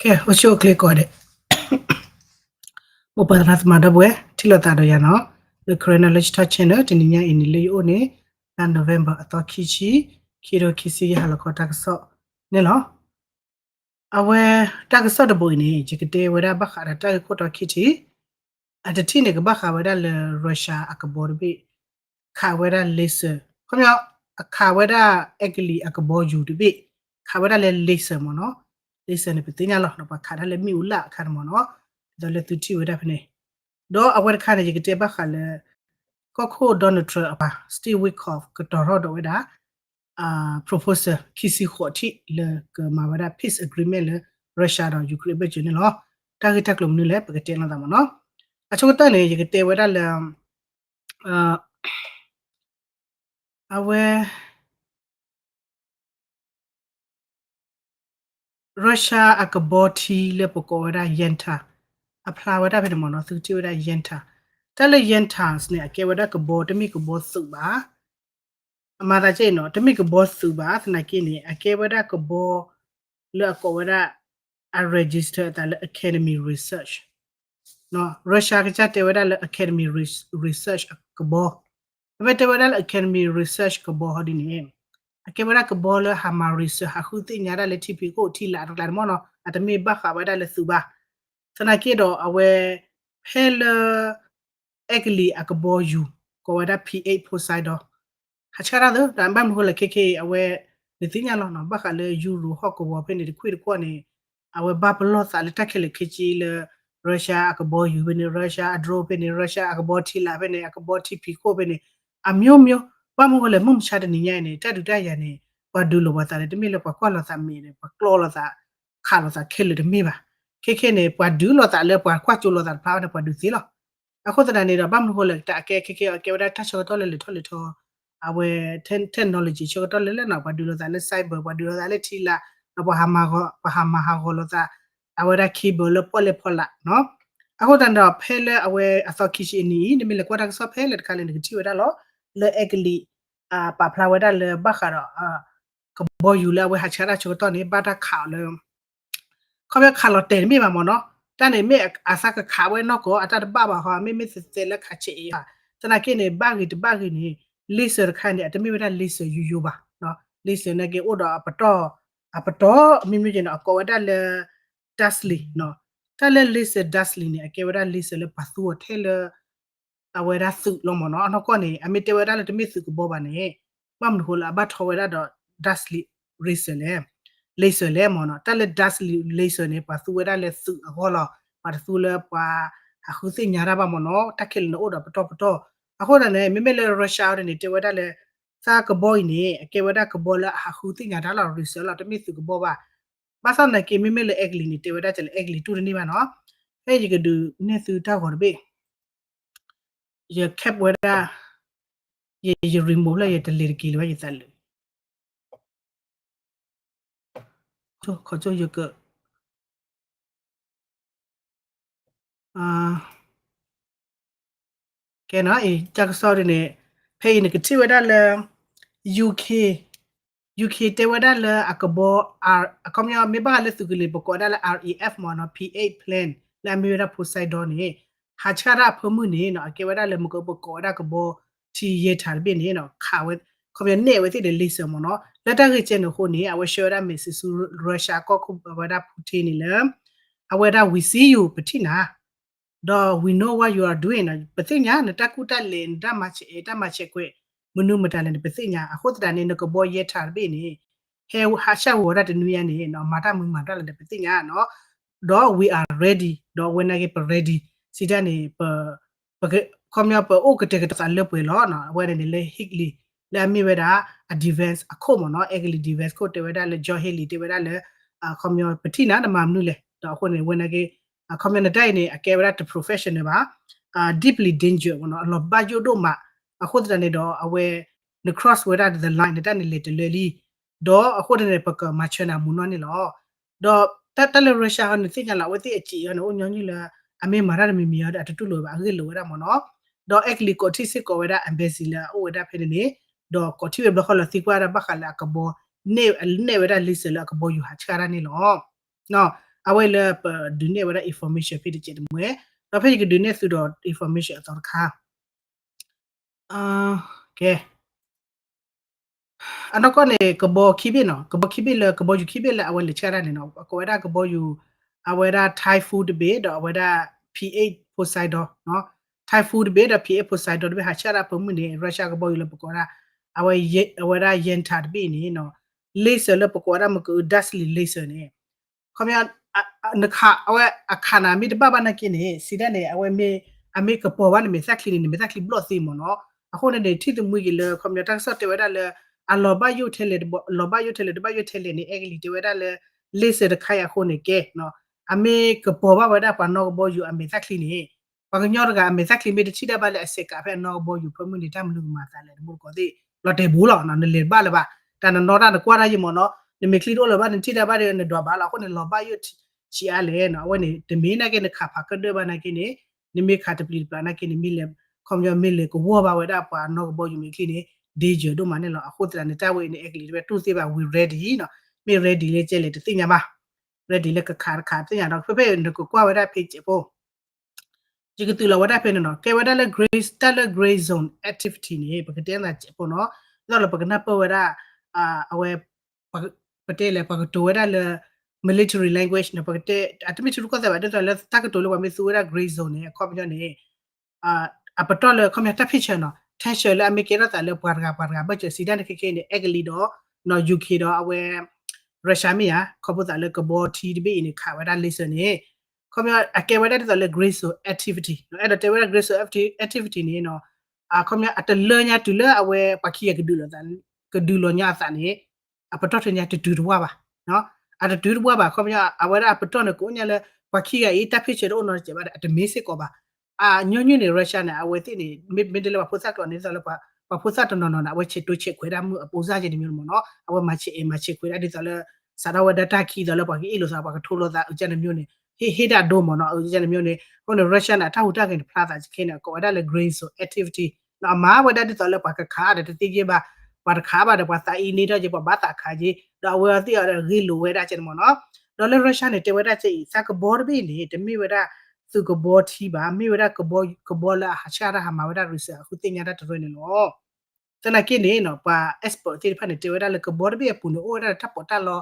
ကဲ အိၣ်ဆူၣ်အိၣ်ချ့ကိးဂၤဒဲး, မိၢ်ပၢ်သရၣ်သမါဒီပုၢ်ဝဲၢ် ထံၣ်လိာ်သးဒီးယၤနီၤ, လၢ Karen Knowledge Talk Channel တနံၤညါအံၤန့ၣ် လၢယအိၣ်န့ၣ် လါ November အသီခံဆံ, ခံကထိခံဆံယဲၢ် ဟါလီၤခီတၢ်ကစီၣ်န့ၣ်လီၤ. အဝဲတၢ်ကစီၣ်တဘိအံၤန့ၣ် ယကတဲဝဲဒၣ်ဘၣ်ဃးဒီးတၢ်ဂ့ၢ်ခိၣ်တီခံထံၣ်, အတထံၣ်န့ၣ် ကဘၣ်ဃးဝဲဒၣ်လၢ Russia အကဘီတဘ့ၣ် ခးဝဲဒၣ် laser, ခီပညီ အခးဝဲဒၣ်အဲကလံးအကဘီယူၤတဘ့ၣ်, ခးဝဲဒၣ်လၢ laser မ့ၢ်နီၤ, laser န့ၣ် ပသ့ၣ်ညါလီၤ ပှၤခးဒၣ်လၢမ့ၣ်အူလၢ်အခါန့ၣ်မ့ၢ်နီၤ, ဒ်သိးလၢသုထံၣ်ဝဲဒၣ်ဖဲန့ၣ်, ဒီးအဝဲတခါန့ၣ် ယကတဲဘၣ်ဃးလၢ ကီၢ်ခိၣ် Donald Trump အပၢ် Steve Witkoff ကတီၤထီၣ်ဒီးဝဲဒၣ် proposal ခံဆံဃိးထံၣ်လၢကမၤဝဲဒၣ် peace agreement လၢ Russia ဒီး Ukraine ဘၣ်စၢၤန့ၣ်လီၤ. တၢ်ဂ့ၢ်တၢ်ကျိၤမနုၤလဲၣ် ပကတဲလိာ်သးမ့ၢ်နီၤ. အဆိကတၢၢ်န့ၣ် ယကတဲဝဲဒၣ်လၢ အဝဲ Russia အကဘီထံလၢပကိးဝဲဒၣ် Yanta အဖျါဝဲဒၣ်ဖဲန့ၣ်မ့ၢ်နီၤ, သုကထံၣ်ဝဲဒၣ် Yanta, တၢ်လၢ Yanta န့ၣ် အကဲဝဲဒၣ်ကဘီတမ့ၢ်ကဘီသုးဘၣ်, အမၤသးကဲအံၤနီၤ, တမ့ၢ်ကဘီသုးဘၣ်, သနာ်က့န့ၣ် အကဲဝဲဒၣ်ကဘီလၢအကိးဝဲဒၣ် အ register အသးလၢ Academy Research, Russia ကစၢ်တဲဝဲဒၣ်လၢ Academy Research အကဘီ, အမ့ၢ်တဲဝဲဒၣ်လၢ Academy Research ကဘီဟီဒ်န့ၣ် အကဲဝဲဒၣ်ကဘီလၢဟးမၤ research ဟးဃုသ့ၣ်ညါဒၣ်လၢထံဖံးခိၣ်ထံလာ်တကျါန့ၣ်မ့ၢ်နီၤ, အတမ့ၢ်ဘၣ်ဃးဝဲဒၣ်လၢသုးဘၣ်. သနာ်က့ဒီးအဝဲ ဖဲလၢ အဲကလံးအကဘီယူၤ ကိးဝဲဒၣ် P eight Poseidon ဟးဆှၣ်တၢ်သ့, တၢ်ဘၣ်မနုၤဃိလဲၣ် ခဲခဲအံၤ အဝဲ နသ့ၣ်ညါလီၤနီၤ, ဘၣ်ဃးလၢယူရိၤဟီၣ်ကဝီၤဖဲန့ၣ် တခွံၣ်တခွီၣ်န့ၣ် အဝဲဘၣ်ပလီၢ်သးလၢတၢ်ခဲလၢာ်ခဲဆ့လၢ Russia အကဘီယူၤဖဲန့ၣ်, Russia အ drone ဖဲန့ၣ်, Russia အကဘီထံလာ်ဖဲန့ၣ်, အကဘီထံဖံးခိၣ်ဖဲန့ၣ်, အမျိုးမျိုး, ဘၣ်မနုၤဃိလဲၣ် မုၢ်မဆါတနံၤညါအံၤန့ၣ် တၢ်ဒုးတၢ်ယၤန့ၣ် ပှၤဒုးလိာ်ပှၤသးန့ၣ် တမ့ၢ်လၢပှၤကွၢ်လိာ်သးမဲာ်ဒီး ပှၤကျီလိာ်သး ခးလိာ်သးခဲလၢာ်တမ့ၢ်ဘၣ်. ခဲခဲန့ၣ် ပှၤဒုးလိာ်သးလၢပှၤကွၢ်ကၠိလိာ်သးတဖျါန့ၣ် ပှၤဒုးသ့လီၤ. အဃိသတးန့ၣ်ဒီး ဘၣ်မနုၤဃိလဲၣ် တၢ်အကဲခဲခဲအံၤ အကဲဝဲဒၣ်တၢ်ဆၢကတီၢ်လၢလဲၤထီၣ်လဲၤထီ အဝဲ technology ဆၢကတီၢ်လၢလဲၣ်နီၤ, ပှၤဒုးလိာ်သးလၢ cyber, ပှၤဒုးလိာ်သးလၢထံလာ်, ဒီးပှၤဟးမၤဟးဂီၤလိာ်သး အဝဲဒၣ် cable လၢပီၣ်လဲၣ်ဖီလာ်နီၤ. အဃိသတးန့ၣ်ဒီး ဖဲလၢအဝဲအသီခံဆံအနံၤအံၤ နမ့ၢ်လဲၤကွၢ်တၢ်ကစီၣ်ဖဲလဲၣ်တခါလဲၣ် နကထံၣ်ဝဲဒၣ်လီၤ လၢအဲကလံး ပာ်ဖျါဝဲဒၣ်လၢဘၣ်ဃးဒီး ကဘီယူၤလၢအဝဲဟးဆှၣ်တၢ်ဆၢကတီၢ်န့ၣ် ဘၣ်တၢ်ခးအီၤလၢ ခီဖျိခးလီၤတဲာ်တမ့ၢ်ဘၣ်မ့ၢ်နီၤ, တၢ်န့ၣ်မ့ၢ်အသးကခးဝဲနီၢ်ကီၢ် အတၢ်တဘၣ်ဘၣ်ဟီ မ့မ့ၢ်သဲးသဲးလၢခးဆဲးအံၤဘၣ်. သနာ်က့န့ၣ် ဘၣ်ဂ့ၤတဘၣ်ဂ့ၤန့ၣ် laser တခါန့ၣ် အတမ့ၢ်ဝဲဒၣ် laser ယိယိဘၣ်. laser နာ်က့အိၣ်ဒီးအပတီၢ် အပတီၢ်မ့မ့ၢ်န့ၣ် အကိးဝဲဒၣ်လၢ dazzling တၢ်လၢ laser dazzling န့ၣ် အကဲဝဲဒၣ် laser လၢပှၤသူအီၤထဲလၢ အဝဲဒၣ်သုးလီၤမ့ၢ်နီၤ. အနီၢ်ကီၢ်န့ၣ် အမ့ၢ်တဲဝဲဒၣ်လၢတမ့ၢ်သုးကဘီဘၣ်န့ၣ် ဘၣ်မနုၤဃိလၢအဘၣ်ထီဝဲဒၣ်ဒီး dazzling laser လဲၣ်. laser လဲၣ်မ့ၢ်နီၤ. တၢ်လၢ dazzling laser န့ၣ် ပှၤသူဝဲဒၣ်လၢသုးအဂီၢ်လီၤ. ပှၤတသူလၢပှၤဟးဃုသ့ၣ်ညါတၢ်ဘၣ်မ့ၢ်နီၤ. တၢ်ခဲလၢာ်န့ၣ်အိၣ်ဒီးပတီၢ်ပတီၢ်. အဃိသတးန့ၣ် မ့မ့ၢ်လၢ Russia န့ၣ် တဲဝဲဒၣ်လၢ သးကဘီအံၤန့ၣ် အကဲဝဲဒၣ်ကဘီလၢအဟးဃုသ့ၣ်ညါတၢ်လီၤ research လီၤ တမ့ၢ်သုးကဘီဘၣ်. ဘၣ်ဆၣ်သနာ်က့ မ့မ့ၢ်လၢအဲကလံးန့ၣ် တဲဝဲဒၣ်ကလဲၣ် အဲကလံးတူၢ်တန့ၢ်ဘၣ်နီၤ. ဖဲယကဒုးနဲၣ်သုတၢ်ဂီၤတဘ့ၣ် ယ cap ဝဲဒၣ် ယ ယ remote လၢယတလဲၤတက့ၤလၢၤဘၣ်ယသးလၢ ခီကၠိယက ကဲနီၤ အံၤ တၢ်ကစီၣ်ဒ်န့ၣ် ဖဲအံၤနကထံၣ်ဝဲဒၣ်လၢ UK UK တဲဝဲဒၣ်လၢအကဘီ အခီပညီ မ့ၢ်ဘၣ်ဃးလၢသုးကလံၤ ပကိးဝဲဒၣ်လၢ RAF မ့ၢ်နီၤ P eight plane လၢအမ့ၢ်ဝဲဒၣ် Poseidon န့ၣ် ဟးဆှၣ်တၢ်အဖၢမုၢ်န့ၣ်နီၤ အကဲဝဲဒၣ်လၢမ့ၢ်ကပကိးဝဲဒၣ်ကဘီထံယဲၢ်ထးတဘ့ၣ်န့ၣ်နီၤ ခးဝဲ ခီပညီနဲၣ်ဝဲသ့ၣ်ဒီး laser မ့ၢ်နီၤ လၢတၢ်ဂ့ၢ်ကဲန့ၣ်အဃိန့ၣ် အဝဲဆှၢဝဲဒၣ် message ဆူ Russia ကီၢ်ခိၣ်အဝဲဒၣ် Putin န့ၣ်လၢ အဝဲဒၣ် we see you ပထံၣ်နၤ ဒီး we know what you are doing ပသ့ၣ်ညါ နတၢ်ကူၣ်တၢ်လဲၤ နတၢ်မၤဆဲးအဲၣ် တၢ်မၤဆဲးကွဲး မနုၤမတၤလဲၣ်န့ၣ် ပသ့ၣ်ညါ. အဃိသတးန့ၣ် နကဘီယဲထးတဘ့ၣ်န့ၣ် ဟဲဟးဆှၢဝဲဒၣ်တနွံညါန့ၣ် မၤတၢ်မနုၤမၤတၢ်လဲၣ်န့ၣ် ပသ့ၣ်ညါနီၤ. ဒီး we are ready ဒီးအဝဲနာ်က့ ပ ready စံးတၢ်န့ၣ် ပ ခီပညီ ပအိၣ်ကတဲာ်ကတီၤသးလၢပှဲၤလီၤ. အဝဲန့ၣ်န့ၣ်လၢ Haley လၢအမ့ၢ်ဝဲဒၣ် အ defense အခိၣ်မ့ၢ်နီၤ, Haley defense ခိၣ် တဲဝဲဒၣ်လၢ John Haley တဲဝဲဒၣ်လၢ ခီပညီ ပထံၣ်နၤ နမၤမနုၤလဲၣ်. ဒီးအဃိန့ၣ် ဝဲနာ်က့ ခီပညီ နတၢ်အံၤန့ၣ် အကဲဝဲဒၣ်တ professional ဘၣ်, deeply danger မ့ၢ်နီၤ, အလီၤဘၣ်ယိၣ်ဒိၣ်မး. အဃိသတးန့ၣ်ဒီး အဝဲ န cross ဝဲဒၣ် the line နတၢ်န့ၣ်လဲၤတလၢလံ. ဒီးအဃိန့ၣ် ပကမၤဆၢနၤမူနီၢ်န့ၣ်လီၤ. ဒီးတၢ်လၢ Russia ဟီန့ၣ် သ့ၣ်ညါလီၤ အဝဲသ့ၣ်အစံးအီၤန့ၣ် အိၣ်ညီနုၢ်လၢ အမ့ၢ်မၤတၢ်တမံၤမံၤအီၤဒီး အတတူၢ်လိာ်ဘၣ် အဂ့ၢ်လိာ်ဝဲဒၣ်မ့ၢ်နီၤ. ဒီး Haley ကိးထံၣ်စ့ၢ်ကီးဝဲဒၣ် embassy လၢအအိၣ်ဝဲဒၣ်ဖဲန့ၣ်န့ၣ်, ဒီးကိးထံၣ်ဝဲဘျီဃီလီၤသံကွၢ်ဝဲဒၣ်ဘၣ်ဃးလၢအကဘီ နဲၣ်ဝဲဒၣ် laser လၢအကဘီယူၤဟးဆှၢတၢ်န့ၣ်လီၤ. အဝဲလၢပဒုးနဲၣ်ဝဲဒၣ် information ဖဲတစဲးတမှဲ, ဒီးဖဲယကဒုးနဲၣ်သုဒီး information အသီတခါ ကဲ အနီၢ်ကီၢ်န့ၣ် ကဘီခံဘ့ၣ်နီၤ, ကဘီခံဘ့ၣ်လၢ ကဘီယူၤခံဘ့ၣ်လၢအဝဲလဲၤဆှၢတၢ်န့ၣ်နီၤ, အကိးဝဲဒၣ်ကဘီယူၤ အဝဲဒၣ် Typhoon တဘ့ၣ် ဒီးအဝဲဒၣ် P eight Poseidon နီၤ, Typhoon တဘ့ၣ်ဒီး P eight Poseidon တဘ့ၣ် ဟးဆှၢတၢ်ပိာ်မုၣ်န့ၣ် Russia ကဘီယူၤလၢပကိးဝဲဒၣ် အဝဲ အဝဲဒၣ် Yanta တဘ့ၣ်အံၤန့ၣ်နီၤ, laser လၢပကိးဝဲဒၣ်မကၢ dazzling laser န့ၣ် ခီပညီ နခး အဝဲအခးနၤမ့ၢ်တဘၣ်ဘၣ်နာ်က့န့ၣ် စံးတၢ်န့ၣ် အဝဲမ့ၢ် အမ့ၢ်ကပီၤဘၣ်န့ၣ် မဲာ်သၣ်ချံန့ၣ် နမဲာ်သၣ်ချံဘျီၣ်သ့မ့ၢ်နီၤ. အဃိန့ၣ်န့ၣ် ထံၣ်သမူက့ၤလၢ ခီပညီ တၢ်ကစီၣ်တဲဝဲဒၣ်လၢ အလီၤဘၣ်ယိၣ်ထဲလဲၣ် လီၤဘၣ်ယိၣ်ထဲလဲၣ် တဘၣ်ယိၣ်ထဲလဲၣ်န့ၣ် Haley တဲဝဲဒၣ်လၢ laser တခါအံၤအဃိန့ၣ် ကဲ အမ့ၢ်ကပီၤဘၣ်ဝဲဒၣ်ပှၤနီၢ်ကဘီယူၤအမဲာ်သၣ်ချံန့ၣ် ပှၤကညီတဂၤအမဲာ်သၣ်ချံမ့ၢ်တထံၣ်တၢ်ဘၣ်လၢအစဲးကးဖဲအနီၢ်ကဘီယူၤဖၢမုၢ်န့ၣ် တၢ်မနုၤကမၤသးလဲၣ် တမူတကိးသ့ၣ် လီၤတဲာ်ဘူးလီၤနီၤ, နလဲၤဘၣ်လၢၤဘၣ်, တၢ်နနီၢ်တၢ်နကွၢ်တၢ်ယံၤမ့ၢ်နီၤ, နမ့ၢ်ချံတအိၣ်လၢၤဘၣ် နထံၣ်တၢ်ဘၣ်ဒီး နဒွးဘၣ်လီၤ. အဃိန့ၣ် လီၤဘၣ်ယိၣ်ဆံးအါလဲၣ်နီၤ, အဝဲန့ၣ် တမ့ၢ်နာ်က့နခးဖးကဒၢၣ်ဘၣ်နာ်က့န့ၣ် နမ့ၢ်ခးတပျံၤတပျါနာ်က့န့ၣ် မ့ၢ်လဲၤ ခီပညီ မ့ၢ်လဲၤကဝီၤဘၣ်ဝဲဒၣ်ပှၤနီၢ်ကဘီယူၤမဲာ်ချံန့ၣ် danger ဒိၣ်မးန့ၣ်လီၤ. အဃိသတးန့ၣ် တၢ်ဝဲအံၤန့ၣ် Haley တဲဝဲတူၢ်သ့ဘၣ် we ready နီၤ, မ့ၢ် ready လၢကဲလဲၣ်တသ့ၣ်ညါဘၣ် ready လၢကခးတခးသ့ၣ်ညါဒီး ဖဲဖဲနကကွၢ်ဝဲဒၣ် page ဖိ ယကသုးလီၤဝဲဒၣ်ဖဲန့ၣ်နီၤ, ကဲဝဲဒၣ်လၢ gray တၢ်လၢ gray zone activity န့ၣ် ပကတဲနၤစဲးဖိနီၤ, ဒ်သိးလၢပကနၢ်ပၢၢ်ဝဲဒၣ် အဝဲ ပတဲလဲၣ် ပှၤကတိၤဝဲဒၣ်လၢ military language န့ၣ် ပကတဲ အတမ့ၢ်ထူတကီၢ်သဲးဘၣ် ဒ်သိးလၢတၢ်ကတိၤလၢပှၤမ့ၢ်သူဝဲဒၣ် gray zone န့ၣ် အခီပညီန့ၣ် အပတီၢ်လၢ ခီပညီ တၢ်ဖ့ၣ်ဆၢနီၤ tension လၢအမ့ၢ်ကဲထီၣ်သးလၢပှၤတဂၤပှၤတဂၤဘၢၣ်စၢၤ စံးတၢ်န့ၣ်ခဲခဲအံၤန့ၣ် Haley ဒီး UK ဒီးအဝဲ Russia မ့ၢ်ဧါ ခီဖျိသးလၢကဘီထံတဘ့ၣ်အံၤန့ၣ် ခးဝဲဒၣ် laser န့ၣ် ခီပညီ အကဲဝဲဒၣ်ဒ်သိးလၢ gray zone activity အဲၣ်ဒိးတဲဝဲဒၣ် gray zone activity န့ၣ်နီၤ အခီပညီ အတလၢညါတုၤလၢအဝဲပှၤခံဂၤကဒုးလီၤသး ကဒုးလီၤညါအသးန့ၣ် အပတီၢ်တညါတတုၤတဝၢ်ဘၣ် အတတုၤတဝၢ်ဘၣ် ခီပညီ အဝဲဒၣ်အပတီၢ်န့ၣ် ကအိၣ်ညါလၢ ပှၤခံဂၤအံၤ တၢ်ဖ့ၣ်ဆၢတအိၣ်နီတစဲးဘၣ်ဒီး အတမ့ၢ်စ့ၢ်ကီးဘၣ် အညီနုၢ်န့ၣ် Russia န့ၣ် အဝဲသ့ၣ်န့ၣ် မ့ၢ် မ့ၢ်တဲလၢပှၤဖိသၣ်ကျိာ်န့ၣ် ဒ်သိးလၢ ပှၤဖိသၣ်တနီၤနီၤန့ၣ် အဝဲဆဲးတိဆဲးခွဲးဒၣ်မုၢ်အပိစၢ်ကဲန့ၣ်မ့ၢ်မ့ၢ်နီၤ အဝဲမၤဆဲးအဲၣ်မၤဆဲးခွဲးဒၣ်ဒ်သိးလၢ စးထီၣ်ဝဲဒၣ်တၢ်ခံးသိးလၢပှၤကအ့ၣ်လိာ်သး ပှၤကထိလိာ်သး အကဲန့ၣ်မ့ၢ်န့ၣ် ဟ့ၣ် ဟ့ၣ်ဒၣ်ဒိမ့ၢ်နီၤ အကဲန့ၣ်မ့ၢ်န့ၣ် အဃိန့ၣ် Russia န့ၣ် အတၢ်ဟူးတၢ်ဂဲၤန့ၣ် ဖျါသးခဲန့ၣ် အကိးဝဲဒၣ်လၢ gray zone activity နီၤ အမၤဝဲဒၣ်ဒ်သိးလၢပှၤကခးဒီးတသ့ယဲၢ်ဘၣ် ပှၤတခးဘၣ်ဒီးပှၤသးအံၤန့ၢ်ထီၣ်က့ၤ ပှၤဘၣ်သးခးက့ၤ ဒီးအဝဲသ့ၣ်အီၤဒီးဂ့ၢ်လိာ်ဝဲဒၣ်ကဲန့ၣ်မ့ၢ်နီၤ ဒီးလၢ Russia န့ၣ် တဲဝဲဒၣ်ကဲအံၤ သးကဘီတဘ့ၣ်န့ၣ် တမ့ၢ်ဝဲဒၣ် သုးကဘီထံဘၣ် မ့ၢ်ဝဲဒၣ်ကဘီ ကဘီလၢအဟးဆှၢတၢ်ဟးမၤဝဲဒၣ် research အဃုသ့ၣ်ညါတၢ်တရၢန့ၣ်လီၤ. သနာ်က့န့ၣ်နီၤ ပှၤ expert သ့ၣ်တဖၣ်န့ၣ် တဲဝဲဒၣ်လၢကဘီတဘ့ၣ်အပူၤန့ၣ် အိၣ်ဝဲဒၣ်လၢတၢ်ပီးတၢ်လီ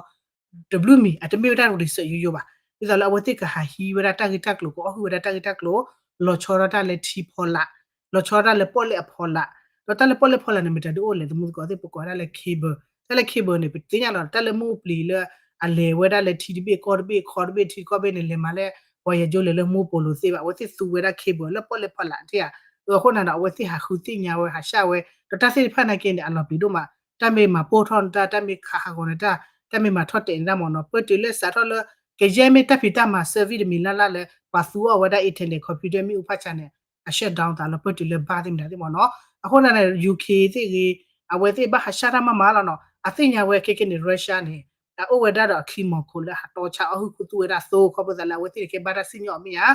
တဘျုးမံၤ အတမ့ၢ်ဝဲဒၣ် research ယိယိဘၣ် ဒ်သိးလၢအဝဲသ့ၣ်ကဟးဟံးဝဲဒၣ်တၢ်ဂ့ၢ်တၢ်ကျိၤ ကအီၣ်ဟုၣ်ဝဲဒၣ်တၢ်ဂ့ၢ်တၢ်ကျိၤ လီၤဆီဒၣ်တၢ်လၢထံဖီလာ် လီၤဆီဒၣ်တၢ်လၢပီၣ်လဲၣ်အဖီလာ် ဒီးတၢ်လၢပီၣ်လဲၣ်ဖီလာ်န့ၣ် မတၤဒုးအိၣ်လဲၣ် တမူသကိးသ့ၣ် ပကိးဝဲဒၣ်လၢ cable တၢ်လၢ cable န့ၣ် ပသ့ၣ်ညါလီၤ တၢ်လၢမုၢ်အိၣ်ပျံၤလၢ အလဲၤဝဲဒၣ်လၢထံတဘ့ၣ်ကီၢ်တဘ့ၣ်ခီတဘ့ၣ်ထံကီၢ်ဘ့ၣ်န့ၣ် လဲၤမၤလၢ ပှၤယဲၢ်ကၠိလဲၤလၢမူပိာ်လိၤသ့ဘၣ် အဝဲသ့ၣ်သူဝဲဒၣ် cable လၢပီၣ်လဲၣ်ဖီလာ်တ့ၢ်ဧါ အဃိန့ၣ်ဒီး အဝဲသ့ၣ်ဟးဃုသ့ၣ်ညါဝဲ ဟးဆှၢဝဲ ဒီးတၢ်သ့ၣ်တဖၣ်နာ်က့န့ၣ် အလီၤပျံၤဒိၣ်မး တၢ်မ့ၢ်မၤပိၢ်ထီၣ်နတၢ် တၢ်မ့ၢ်ခးဟးဂီၤနတၢ် တၢ်မ့ၢ်မၤထီၣ်တဲာ်နတၢ်မ့ၢ်နီၤ ပၢတုၤလၢစးထီၣ်လၢ ကယဲၢ်မ့ၢ်တၢ်ဖံးတၢ်မၤ service တမံၤလၢ်လၢ်လၢ ပှၤသူအီၤဝဲဒၣ် internet computer မ့ၣ်အူဖးဆါန့ၣ် အ shutdown သးလီၤ ပၢတုၤလၢဘၣ်သ့ၣ်မတၤသ့ၣ်မ့ၢ်နီၤ အဃိန့ၣ် UK သ့ၣ်ဂ့ၤ အဝဲသ့ၣ်ဘၣ်ဟးဆှၢတၢ်မးမးလီၤနီၤ အသ့ၣ်ညါဝဲခဲကနံၣ်န့ၣ် Russia န့ၣ် အအိၣ်ဝဲဒၣ်ဒီးအချံမီၤခိၣ်လၢဟးတီဆါအီၣ်ဟုၣ်ခူသူၣ်ဝဲဒၣ်သိ ခီဖျိသးလၢအဝဲသ့ၣ်န့ၣ် ကဲဘၣ်တၢ်စံၣ်ညီၣ်အီၤမ့ၢ်ဧါ